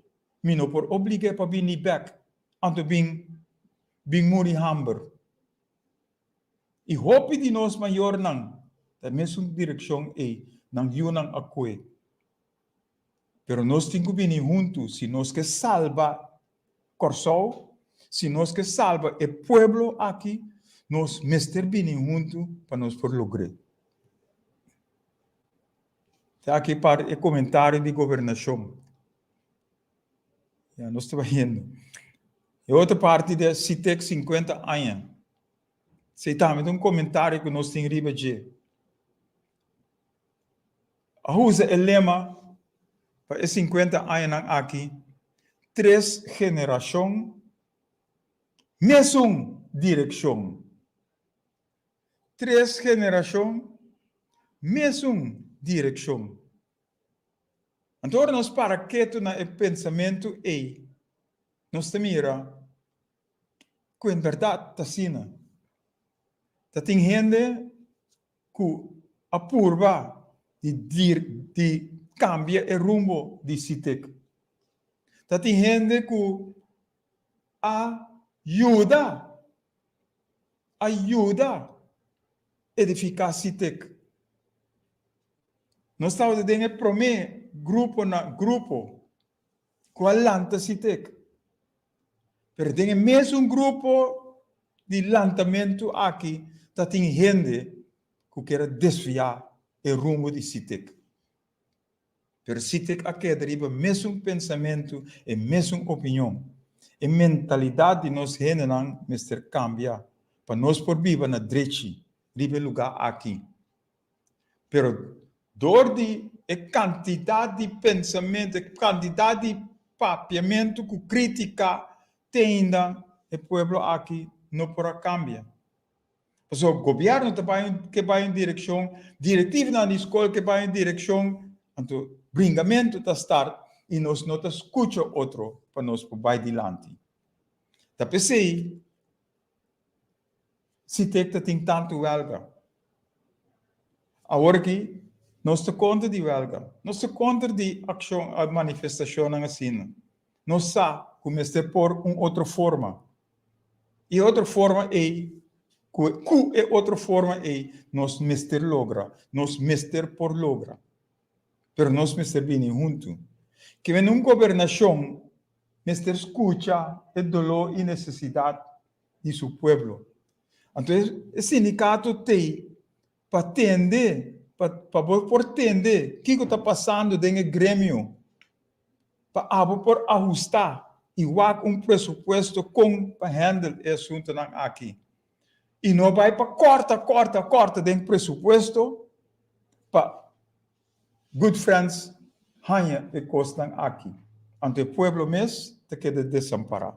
Mi no por oblig'é pa bini bèk. Anto bin bin muri hamber. I hopi di nos mayornan ta e mesun direkshon ei nan yunan a kue. Pero nos tin ku bini huntu si nos ke salba Kòrsou, si nos ke salba e pueblo aki, nos mester bini huntu pa nos por logr'é. Ta aki par e komentario di gobernashon. Ya, nos ta bayendo. E otro parti di SITEC 50 aña. Esei tambe ta un komentario ku nos tin riba dje. A usa e lema pa e 50 añanan aki, Tres generashon, mesun direkshon. Tres generashon, mesun direkshon. Anto ora nos para ketu na e pensamentu ei, nos ta mira ku en bèrdat ta asina. Ta tin hende ku a purba di di kambia e rumbo di Sitek. Ta tin hende ku a yuda a yuda edifiká Sitek. Nos tabata den e promé grupo na grupo ku a lanta Sitek. Pero den e mesun grupo di lantamentu aki ta tin hende ku kier a desviá e rumbo di Sitek. Pero Sitek a keda riba mesun pensamentu, e mesun opinion. E mentalidat di nos hendenan mester kambia pa nos por biba na drechi riba e lugá aki. Pero dor di e kantidat di pensamentu, e kantidat di papiamentu ku kritika te ainda e pueblo aki no por a kambia. Pasobra gobièrnu ta bai ke bai un direkshon, direktivnan di skol ke bai un direkshon, anto bringamentu ta start i nos no ta skucha otro pa nos por bai dilanti. Ta p'esei Sitek ta tin tantu wèlga. Awor aki nos ta kontra di wèlga, nos ta kontra di akshon, manifestashonnan asina. Nos sa ku mester por un otro forma. E otro forma ei, ku ku e otro forma ei nos mester logra, nos mester por logra. Pero nos mester bini huntu. Kimen un gobernashon mester skucha e doló i nesesidat di su pueblo. Anto e sindikato t'ei pa tende, pa pa bo por tende kiko ta pasando den e gremio, pa abo por ahustá i wak un presupuesto kon pa handle e asuntonan aki. I no bai pa kòrta, kòrta, kòrta den presupuesto pa good friends haña e kosnan aki. Anto e pueblo mes ta keda desampará.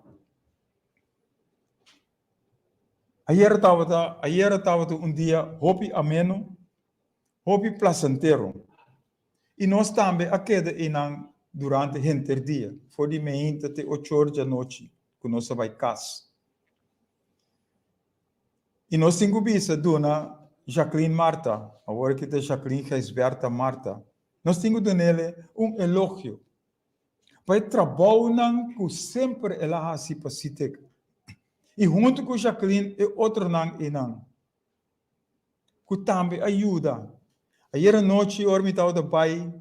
Ayera tabata, ayera tabata un dia hopi ameno, hopi plasentero. I nos tambe a keda einan durante henter dia, for di meinta te ochor djanochi ku nos a bai kas. I nos tin ku bisa duna Jacqueline Martha, awor ki ta Jacqueline Gijsbertha Martha, nos tin ku dun'ele un elogio pa e trabounan ku semper el a hasi pa Sitek i huntu ku Jacqueline e otronan einan ku tambe a yuda. Ayer anochi ora mi tabata bai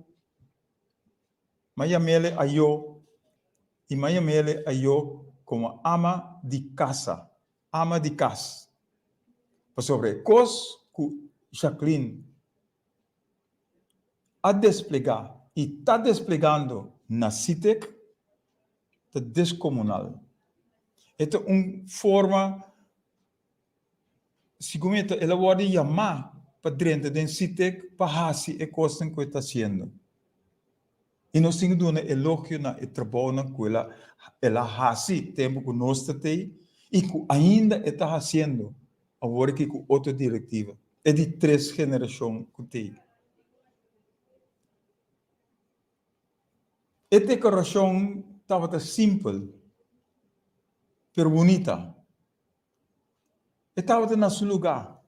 mi a yam'ele ayo i mi a yam'ele ayo komo ama di kasa, ama di kas. Pasobra e kos ku Jacqueline a desplegá i ta desplegando na Sitek ta deskomunal. E ta un forma, segun mi ta, el a wòrdu yamá pa drenta den Sitek pa hasi e kosnan ku e ta hasiendo. I nos tin ku duna elogio na e trabounan ku el a el a hasi tempu ku nos ta tei i ku ainda e ta hasiendo awor aki ku otro direktiva, e di tres generashon ku tei. E dekorashon tabata simpel pero bunita. E tabata na su lugá,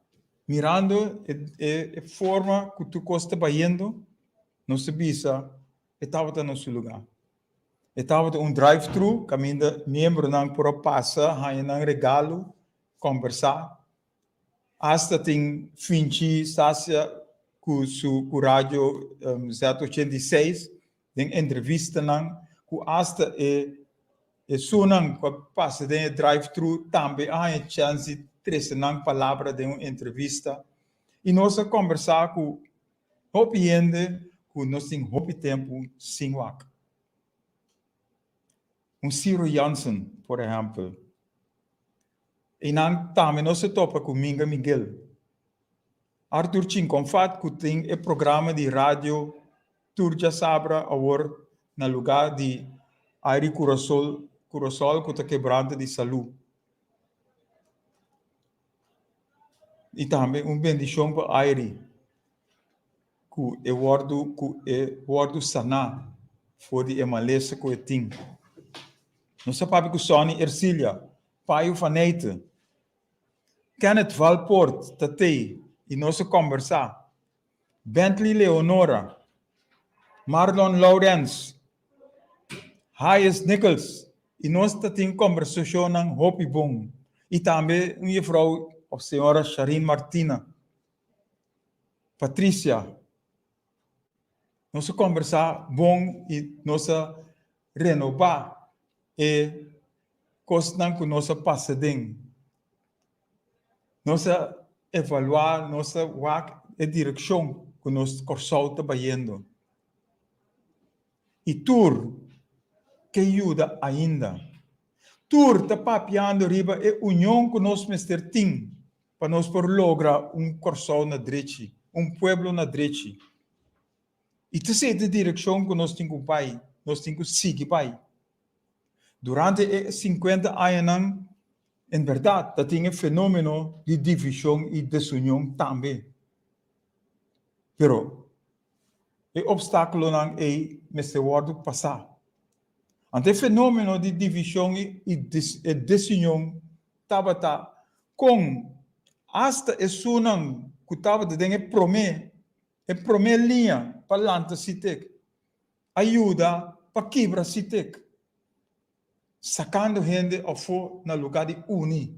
mirando e e forma ku tur kos ta bayendo. Nos ta bisa e tabata na su lugá. E tabata un drive-thru kaminda miembronan por a pasa haña nan regalo, kòmbersá. Asta tin Finchi Stasia ku su ku radio Z86 den entrevistanan ku asta e esunnan ku a pasa den e drive-thru tambe a haña chèns di trese nan palabra den un entrevista. I nos a kòmbersá ku hopi hende ku nos tin hopi tempu sin wak. Un Ciro Jansen, por ehèmpel. Einan tambe nos a topa ku Minga Miguel. Arthur Chinconfat ku tin e programa di radio Tur djasabra awor na lugá di Aire Curasol, Curasol ku ta kebrante di salú. I tambe un bendishon pa Aire ku e wòrdu ku e wòrdu saná for di e malesa ku e tin. Nos a papia ku Sonny Ercilia, Payo van Eyte, Kenneth Valpoort ta tei i nos a kòmbersá. Bentley Leonora, Marlon Lourens, Hayes Nichols i nos ta tin kòmbersashonnan hopi bon i tambe un jefrou òf señora Sharine Martina, Patricia. Nos a kòmbersá bon i nos a renobá e kosnan ku nos a pasa den. Nos a evaluá, nos a wak e direkshon ku nos Kòrsou ta bayendo. I tur ke yuda ainda. Tur ta papiando riba e union ku nos mester tin pa nos por logra un Kòrsou na drechi, un pueblo na drechi. I ta esei ta e direkshon ku nos tin ku bai, nos tin ku sigui bai. Durante e sinkuenta añanan, en bèrdat ta tin e fenómeno di divishon i desunion tambe. Pero e opstákulonan ei mester wòrdu pasá. Anto e fenómeno di divishon i desunion tabata kon asta esunnan ku tabata den e promé E promé liña pa lanta Sitek a yuda pa kibra Sitek, sakando hende afó na lugá di uni.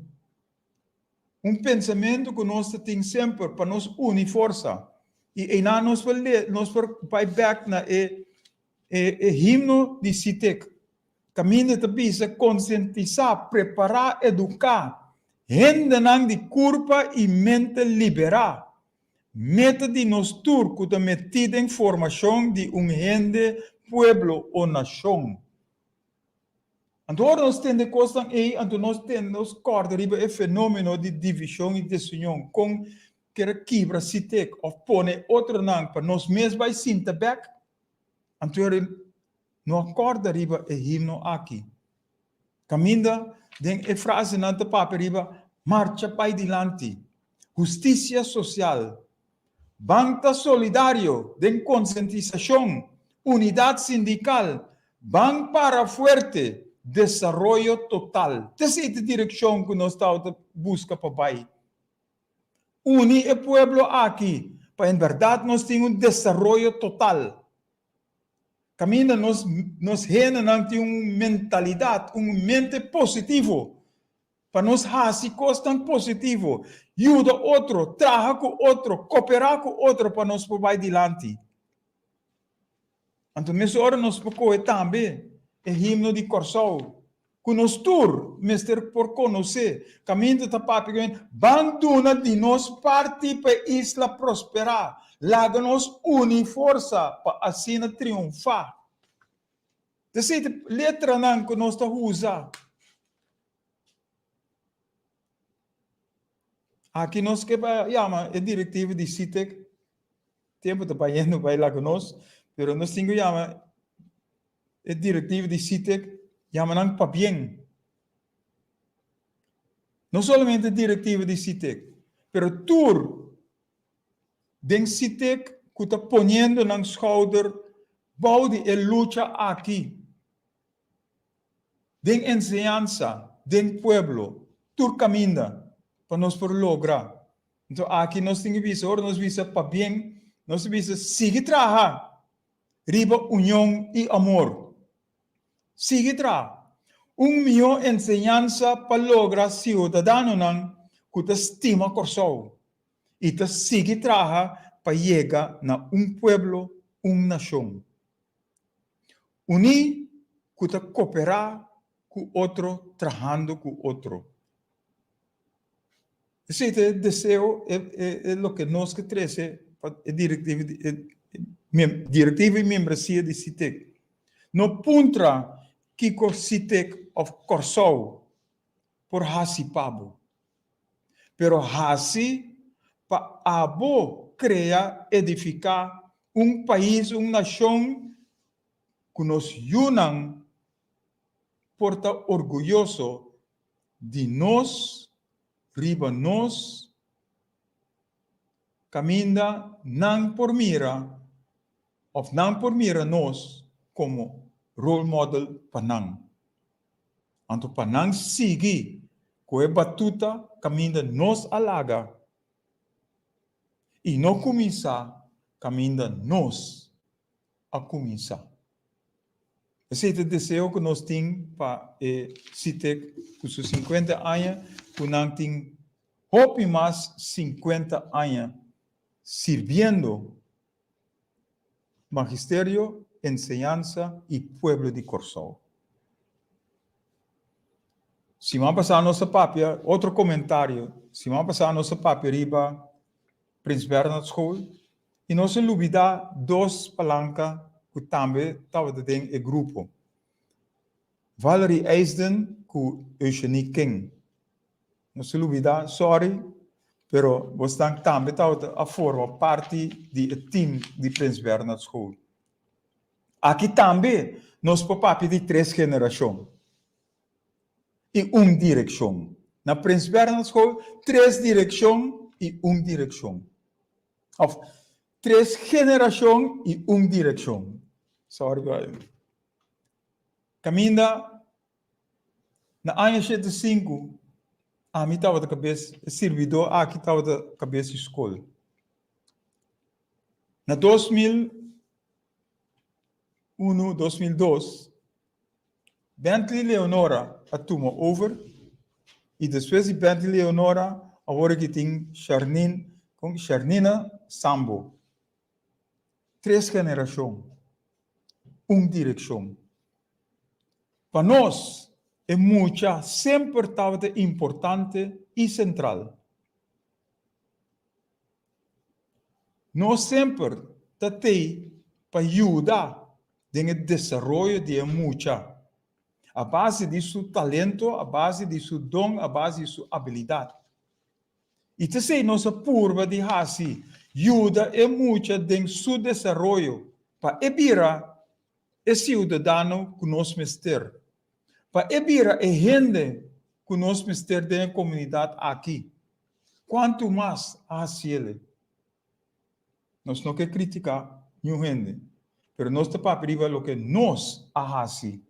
Un pensamentu ku nos ta tin semper pa nos uni forsa i einan nos por nos por bai bèk na e e himno di Sitek kaminda ta bisa konsientisá, prepará, eduká hendenan di kurpa i mente liberá. Meta di nos tur ku ta metí den formashon di un hende, pueblo o nashon. Anto ora nos tende kosnan ei, anto nos tende, nos kòrda riba e fenómeno di divishon i desunion, kon ker a kibra sitek òf pone otronan pa nos mes bai sinta bèk. Anto ora no a kòrda riba e himno aki. Kaminda den e frasenan ta papia riba marcha bai dilanti, hustisia sosial, ban ta solidario den konsientisashon, unidat sindikal, ban para fuerte, desaroyo total. Ta esei ta direkshon ku nos tabata buska pa bai. Uni e pueblo aki pa en bèrdat nos tin un desaroyo total. Kaminda nos nos hendenan tin un mentalidat, un mente positivo pa nos hasi kosnan positivo, yuda otro, traha ku otro, koperá ku otro pa nos por bai dilanti. Anto mesora nos por kohe tambe e himno di Kòrsou ku nos tur mester por konosé, kaminda ta papia ku hende, Ban duna di nos parti pa e isla prosperá, laga nos uni forsa pa asina triunfá. Ta esei ta letranan ku nos ta usa. Aki nos ke yama e direktiva di SITEC, tempu ta bayendo bai laga nos, pero nos tin ku yama E direktiva di SITEC yama nan pabien. No solamente direktiva di SITEC, pero tur den SITEC ku ta poniendo nan schouder bou di e lucha aki den enseñansa, den pueblo, tur kaminda pa nos por logra. Enton aki nos tin ku bisa, ora nos bisa pabien, nos ta bisa sigui traha. riba union i amor. Sigui traha un mihó enseñansa pa logra siudadanonan ku ta stima Kòrsou i ta sigui traha pa yega na un pueblo, un nashon. Uní ku ta koperá ku otro trahando ku otro. Esei ta e deseo, e loke nos ke trese pa e direktiva di e direktiva i membresia di SITEK. No puntra kiko SITEK òf Kòrsou por hasi pa bo, pero hasi pa abo krea, edifiká un pais, un nashon ku nos yunan por ta orguyoso di nos riba nos kaminda nan por mira òf nan por mira nos komo role model pa nan. Anto pa nan sigui ku e batuta kaminda nos a laga i no kuminsá kaminda nos a kuminsá. Esei ta e deseo ku nos tin pa e SITEK ku su sinkuenta aña, ku nan tin hopi mas sinkuenta aña sirbiendo magisterio, enseñansa i pueblo di Kòrsou. Siman pasá nos a papia, otro komentario, siman pasá nos a papia riba Prins Bernhard School I nos a lubidá dos palanka ku tambe tabata den e grupo, Valerie Eisden ku Eugenie King. Nos a lubidá, sòri, pero bosnan tambe tabata a forma parti di e tim di Prins Bernhard School. Aki tambe nos por papia di tres generashon i un direkshon. Na Prins Bernhard School, tres direkshon i un direkshon. Of tres generashon i un direkshon. Sorry pa Kaminda na aña 75 ami tabata kabes, e sirbidó aki tabata kabes di skol. Na 2001, 2002, Bentley Leonora a tuma over i despues di Bentley Leonora awor aki tin Sharnine kon Sharnina Sambo. Tres generashon, un direkshon. Pa nos e mucha semper tabata importante i sentral. Nos semper ta tei pa yuda den e desaroyo di e mucha, a base di su talento, a base di su don, a base di su abilidat. I t'esei nos a purba di hasi, yuda e mucha den su desaroyo pa e bira e siudadano ku nos mester, pa e bira e hende ku nos mester den e komunidat aki. Kuantu mas a hasiele? Nos no ke kritiká niun hende, pero nos ta papia riba loke nos a hasi.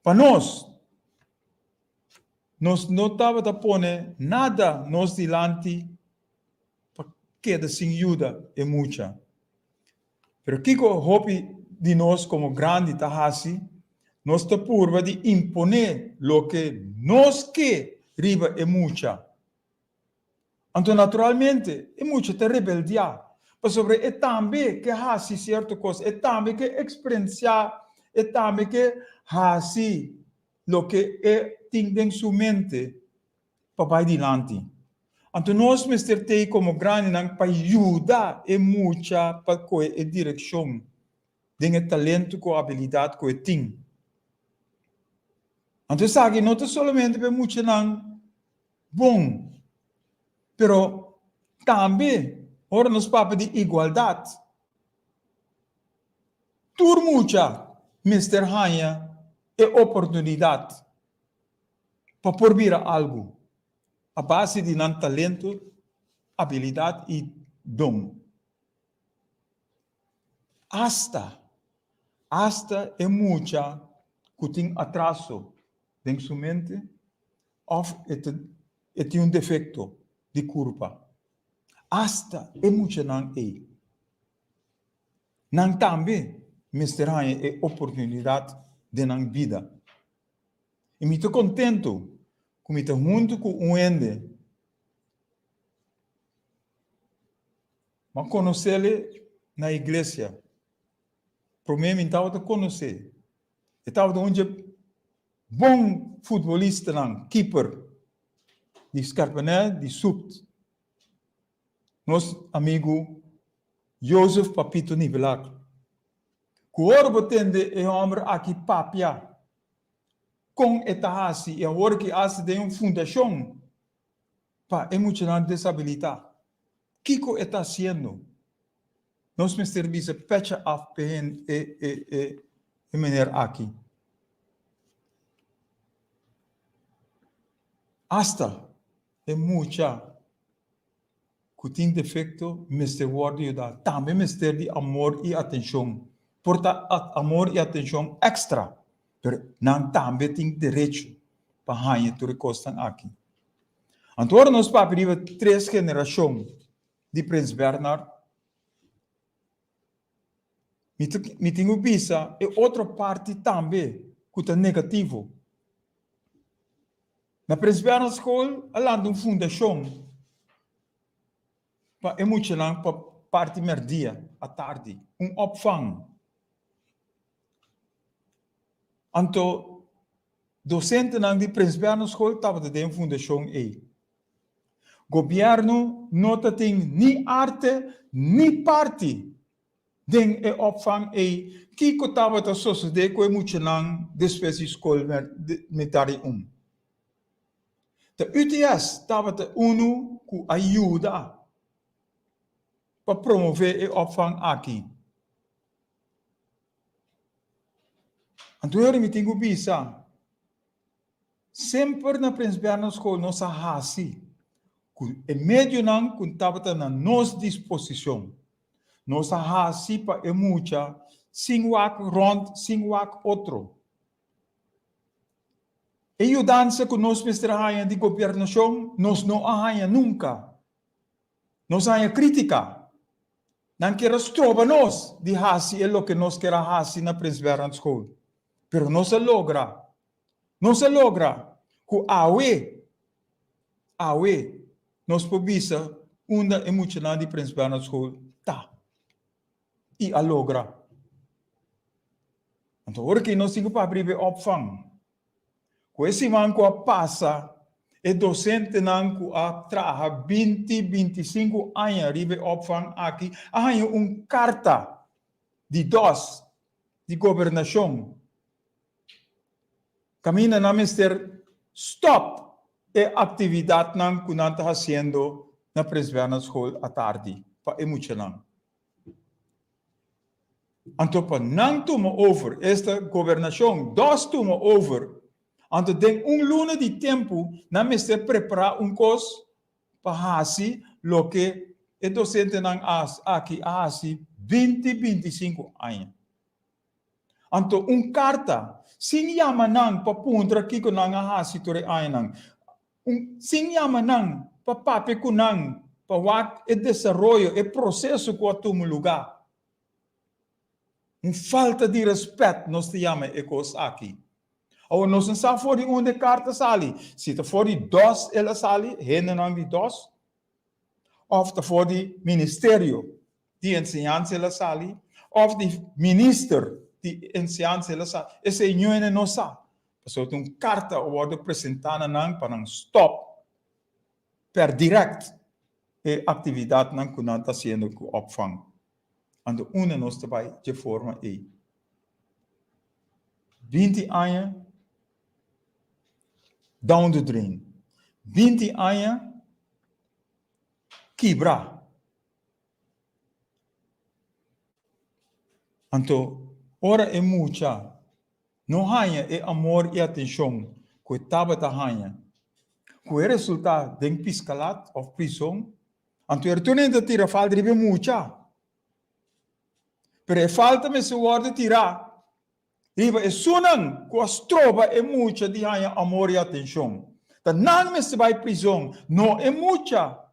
Pa nos, nos no tabata pone nada nos dilanti pa keda sin yuda e mucha. Pero kiko hopi di nos komo grandi ta hasi? Nos ta purba di imponé loke nos ke riba e mucha. Anto naturalmente e mucha ta rebeldiá, pasobra e tambe ke hasi sierto kos, e tambe ke eksperensiá, e tambe ke hasi loke e tin den su mente pa bai dilanti. Anto nos mester tei komo grandinan pa yuda e mucha pa kohe e direkshon den e talento ku abilidat ku e tin. Anto esaki no ta solamente pa e muchanan bon, pero tambe ora nos papia di igualdat, tur mucha mester haña e oportunidat pa por bira algu a base di nan talento, abilidat i don. Asta, asta e mucha ku tin atraso den su mente òf e ta e tin un defekto di kurpa, asta e muchanan ei. Nan tambe mester haña e oportunidat den nan bida. I mi ta kontentu ku mi ta huntu ku un hende. M'a konos'el na iglesia. Promé mi tabata konos'é. E tabata un dje bon futbolistanan, keeper di Scarpanè di Supt. Nos amigu Jozef Papito Nivelar. Ku ora bo tende e hòmber aki papia kon e ta hasi i awor ki hasi den un fundashon pa e muchanan desabilitá, kiko e ta hasiendo? Nos mester bisa pecha af p'e e meneer aki. Asta e mucha ku tin defekto mester wòrdu yudá. Tambe mester di amor i atenshon. Por ta amor i atenshon èkstra, pero nan tambe tin derecho pa haña tur e kosnan aki. Anto ora nos papia riba tres generashon di Prins Bernhard, mi ta mi tin ku bisa e otro parti tambe ku ta negativo. Na Prins Bernhard School a lanta un fundashon pa e muchanan pa parti mèrdia, atardi, un opvang. Anto dosentenan di Prins Bernhard School tabata den e fundashon ei. Gobièrnu no ta tin ni arte ni parti den e opvang ei. Kiko tabata sosodé ku e muchanan despues di skol mitar di un? Ta UTS tabata unu ku a yuda pa promové e opvang aki. Anto heri mi tin ku bisa. Semper na Prins Bernhard School nos a hasi ku e medionan ku tabata na nos disposishon. Nos a hasi pa e mucha sin wak rònt, sin wak otro. E yudansa ku nos mester a haña di gobiernashon nos no a haña nunka. Nos a haña krítika. Nan kier a stroba nos di hasi e loke nos kier a hasi na Prins Bernhard School. Pero nos a logra. Nos a logra ku awe, awe, nos por bisa unda e muchanan di Prins Bernhard School ta. I a logra. Anto ora ki nos tin ku papia riba e opvang. Ku e siman ku a pasa, e dosentenan ku a traha binti, 25 aña riba e opvang aki a haña un karta di dos di gobernashon Kaminda nan mester stòp e aktividatnan ku nan ta hasiendo na Prins Bernhard School atardi pa e muchanan. Anto pa nan tuma over, esta gobernashon dos tuma over, anto den un luna di tempu nan mester prepará un kos pa hasi loke e dosentenan aki a hasi 20, 25 aña. Anto un karta, sin yama nan pa puntra kiko nan a hasi tur e añanan, un, sin yama nan pa papia ku nan, pa wak e desaroyo, e proseso ku a tuma lugá. Un falta di rèspèt nos ta yama e kos aki. Awor nos no sa for di unda e karta sali, si ta for di dos el a sali, hendenan di dos, òf ta for di ministerio di enseñansa el a sali, òf di minister di enseñansa el a sali, esei niun hende no sa. Pasobra ta un karta a wòrdu presentá na nan pa nan stòp per dirèkt e aktividatnan ku nan ta hasiendo ku opvang. Anto unda nos ta bai dje forma ei? 20 aña down the drain. 20 aña kibra. Anto, ora e mucha no haña e amor i atenshon ku e tabata haña, ku e resultá den piskalat òf prison, anto e retorno ta tira falta riba e mucha. Pero e falta mester wòrdu tirá riba esunnan ku a stroba e mucha di haña amor i atenshon. Ta nan mester bai prison, no e mucha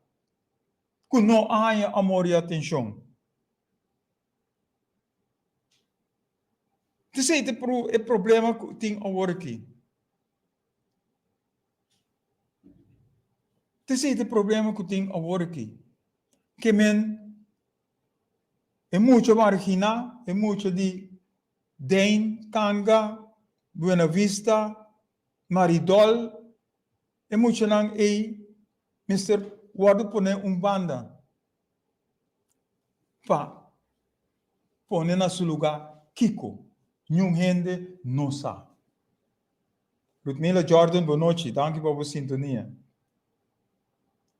ku no a haña amor i atenshon. Esei ta e problema ku tin awor aki. Esei ta e problema ku tin awor aki. Ke men e mucha marginá, e mucha di Dein, Kanga, Buena Vista, Maridol, e muchanan ei mester wòrdu pone un banda pa pone na su lugá kiko niun hende no sa. Ludmila Jordan bonochi, danki pa bo sintonia.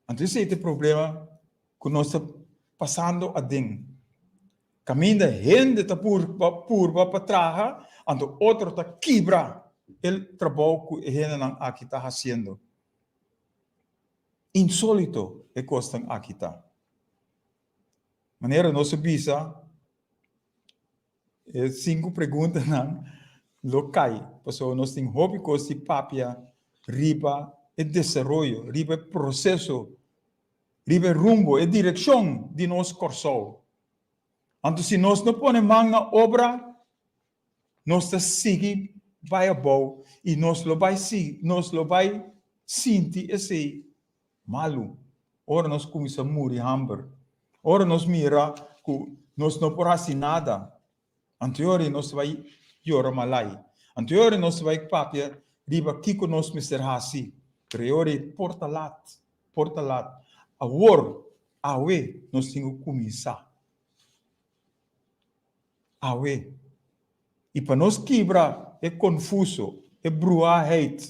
Anto esei ta e problema ku nos ta pasando aden. Kaminda hende ta purba purba pa traha, anto otro ta kibra e trabou ku e hendenan aki ta hasiendo. Insolito e kosnan aki ta. Manera nos a bisa, e sinku preguntanan lo kai, pasobra nos tin hopi kos di papia riba e desaroyo, riba e proseso, riba e rumbo, e direkshon di nos Kòrsou. Anto si nos no pone man na obra, nos ta sigui bai abou i nos lo bai sigui, nos lo bai sinti esei malu ora nos kuminsá muri hamber, ora nos mira ku nos no por hasi nada. Anto nos ta bai yora malai. Anto nos ta bai papia riba kiko nos mester hasi. Pero e ora ei por ta lat, por ta lat. Awor, awe, nos tin ku kuminsá. Awe. I pa nos kibra e konfuso, e bruaheid,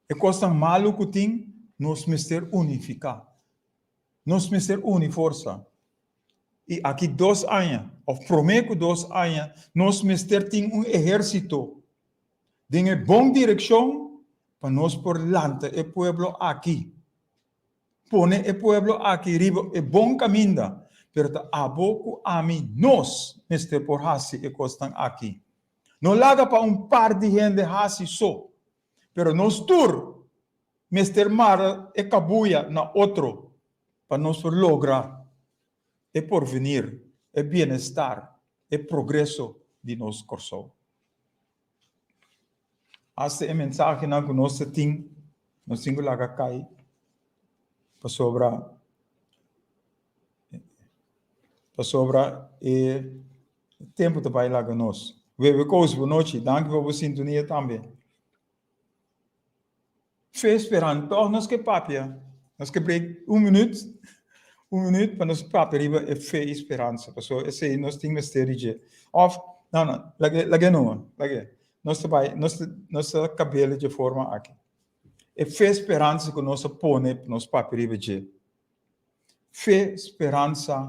e kosnan malu ku tin, nos mester unifiká. Nos mester uni forsa. I aki dos aña, òf promé ku dos aña, nos mester tin un ehérsito den e bon direkshon pa nos por lanta e pueblo aki. Pone e pueblo aki riba e bon kaminda, pero ta abo ku ami nos mester por hasi e kosnan aki. No laga pa un par di hende hasi so, pero nos tur mester mara e kabuya na otro pa nos por logra e porvenir, e bienestar, e progreso di nos Kòrsou. Hasta e mensahenan ku nos ta tin, nos tin ku laga kai pasobra pasobra e tempu ta bai laga nos. Wewe Koos, bonochi. Danki pa bo sintonia tambe. Fe speran tòg nos ke papia. Nos ke break un minüt, un minüt pa nos papia riba e fe i speransa, pasobra esei nos tin mester di dje. Òf, no, no, lag'é, lag'é numa, lag'é. Nos ta bai, nos ta, nos ta kab'el dje forma aki. E fe speransa ku nos a pone pa nos papia riba dje. Fe speransa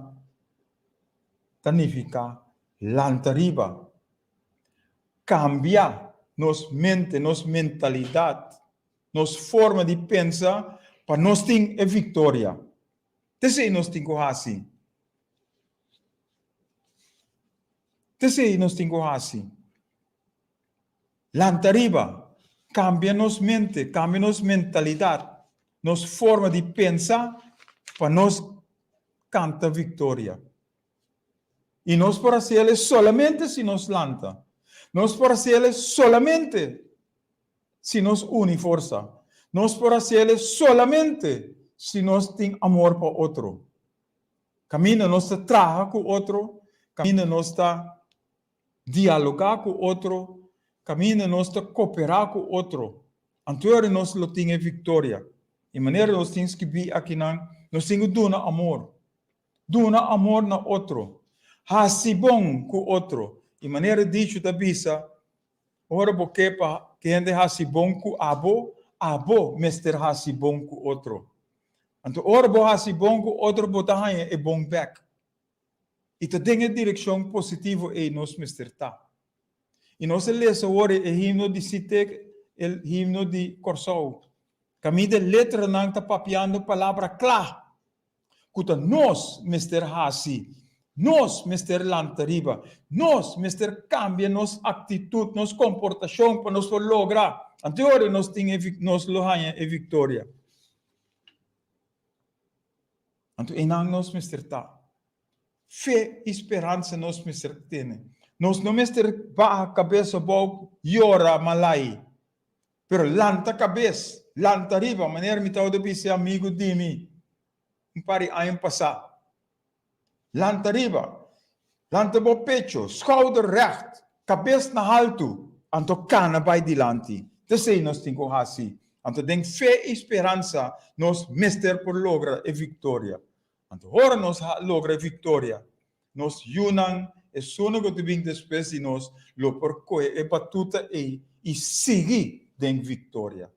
ta nifiká lanta riba. Kambia nos mente, nos mentalidat, nos forma di pensa pa nos tin e viktoria. Ta esei nos tin ku hasi. Ta esei nos tin ku hasi. Lanta riba, kambia nos mente, kambia nos mentalidat, nos forma di pensa pa nos kanta viktoria. I nos por hasi el solamente si nos lanta. Nos por hasi el solamente si nos uni forsa. Nos por hasi el solamente si nos tin amor pa otro. Kaminda nos ta traha ku otro, kaminda nos ta dialogá ku otro, kaminda nos ta koperá ku otro, anto ora nos lo tin e viktoria. I manera nos tin skibí akinan, nos tin ku duna amor. Duna amor na otro. Hasi bon ku otro. I manera dicho ta bisa, ora bo ke pa hende hasi bon ku abo, abo mester hasi bon ku otro. Anto ora bo hasi bon ku otro bo ta haña e bon bèk. I ta den e direkshon positivo ei nos mester ta. I nos a lesa awor e himno di Sitek, e himno di Kòrsou. Kaminda e letranan ta papiando palabra kla. ku ta nos mester hasi. Nos mester lanta riba. Nos mester kambia nos aktitut, nos komportashon pa nos por logra. Anto e ora nos tin e nos lo haña e viktoria. Anto einan nos mester ta. Fe i speransa nos mester tene. Nos no mester baha kabes abou yora malai, pero lanta kabes, lanta riba, manera mi tabata bisa e amigu di mi un par di aña pasá. Lanta riba, lanta bo pecho, skouder règt, kabes na haltu, anto kana bai dilanti. T'esei nos tin ku hasi. Anto den fe i speransa nos mester por logra e viktoria. Anto ora nos a logra e viktoria, nos yunan, esunnan ku ta bin despues di nos, lo por kohe e batuta ei i sigui den viktoria.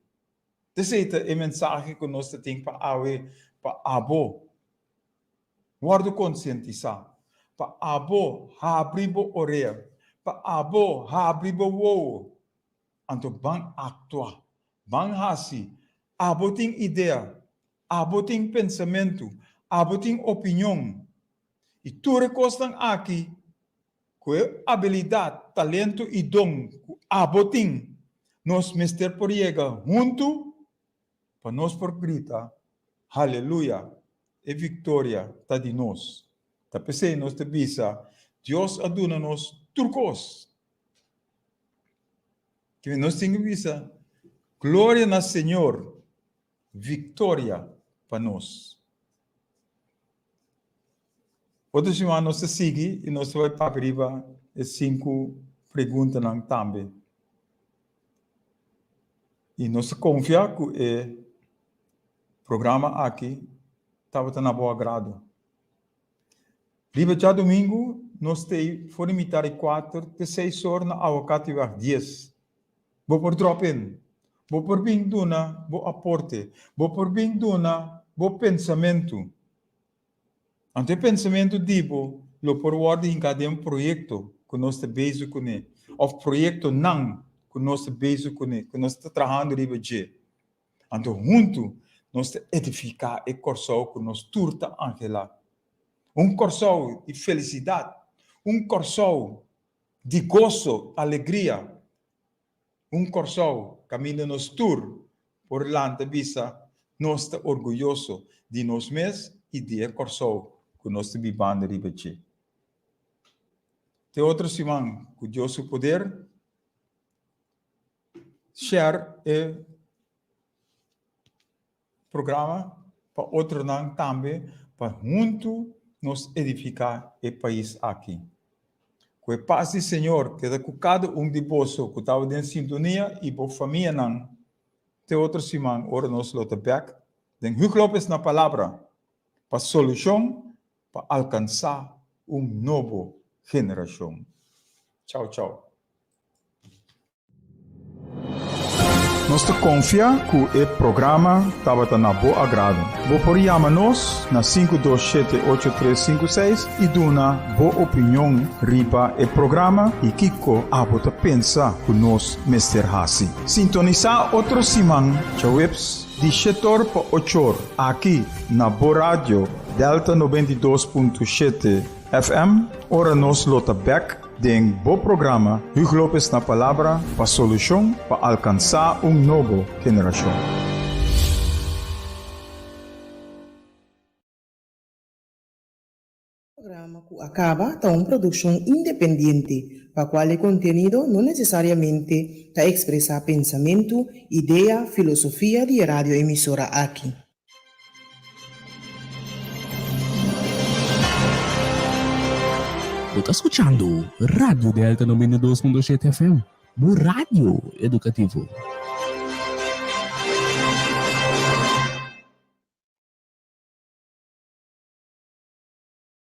T'esei ta e mensahe ku nos ta tin pa awe pa abo. Wòrdu konsientisá, pa abo habri bo orea, pa abo habri bo wowo. Anto ban aktua, ban hasi. Abo tin idea, abo tin pensamentu, abo tin opinion. I tur e kosnan aki, ku e abilidat, talento i don ku abo tin, nos mester por yega huntu pa nos por grita, Haleluya! E viktoria ta di nos. Ta p'esei nos ta bisa, Dios a duna nos tur kos. Kimen nos tin ku bisa, Gloria na Señor, viktoria pa nos. Otro siman nos ta sigui i nos ta bai papia riba e sinku preguntanan tambe. I nos ta konfia ku e programa aki tabata na bo agrado. Riba djadumingu nos ta ei for di mitar di kuater te seis or na Awakatiweg dies. Bo por drop in. Bo por bin duna bo aporte. Bo por bin duna bo pensamentu. Anto e pensamentu di bo lo por wòrdu hinká den un proyekto ku nos ta bezig kuné òf proyektonan ku nos ta bezig kuné, ku nos ta trahando riba dje. Anto huntu nos ta edifiká e Kòrsou ku nos tur ta anhelá. Un Kòrsou di felisidat, un Kòrsou di goso, alegria, Un Kòrsou kaminda nos tur por lanta bisa nos ta orguyoso di nos mes i di e Kòrsou ku nos ta bibando riba dje. Te otro siman ku Dios su poder, share e programa pa otronan tambe pa huntu nos edifiká e pais aki. Ku e pas di Señor keda ku kada un di boso ku tabata den sintonia i bo famianan te otro siman ora nos lo ta bèk den Huug Lopez na Palabra pa solushon pa alkansá un nobo generashon. Chau chau. Nos ta konfia ku e programa tabata na bo agrado. Bo por yama nos na 527 8356 i duna bo opinion riba e programa i kiko abo ta pensa ku nos mester hasi. Sintonisá otro siman djaweps di shetor pa ochor aki na bo radio Delta 92.7 FM ora nos lo ta bèk Den bo programa Huug Lopez na Palabra pa solushon pa alkansá un nobo generashon. Programa ku a kaba ta un produkshon independiente pa kual e kontenido no nesesariamente ta ekspresá pensamentu, idea, filosofia di e radioemisora aki. Bo ta skuchando Radio Delta 92.7 FM, bo radio edukativo.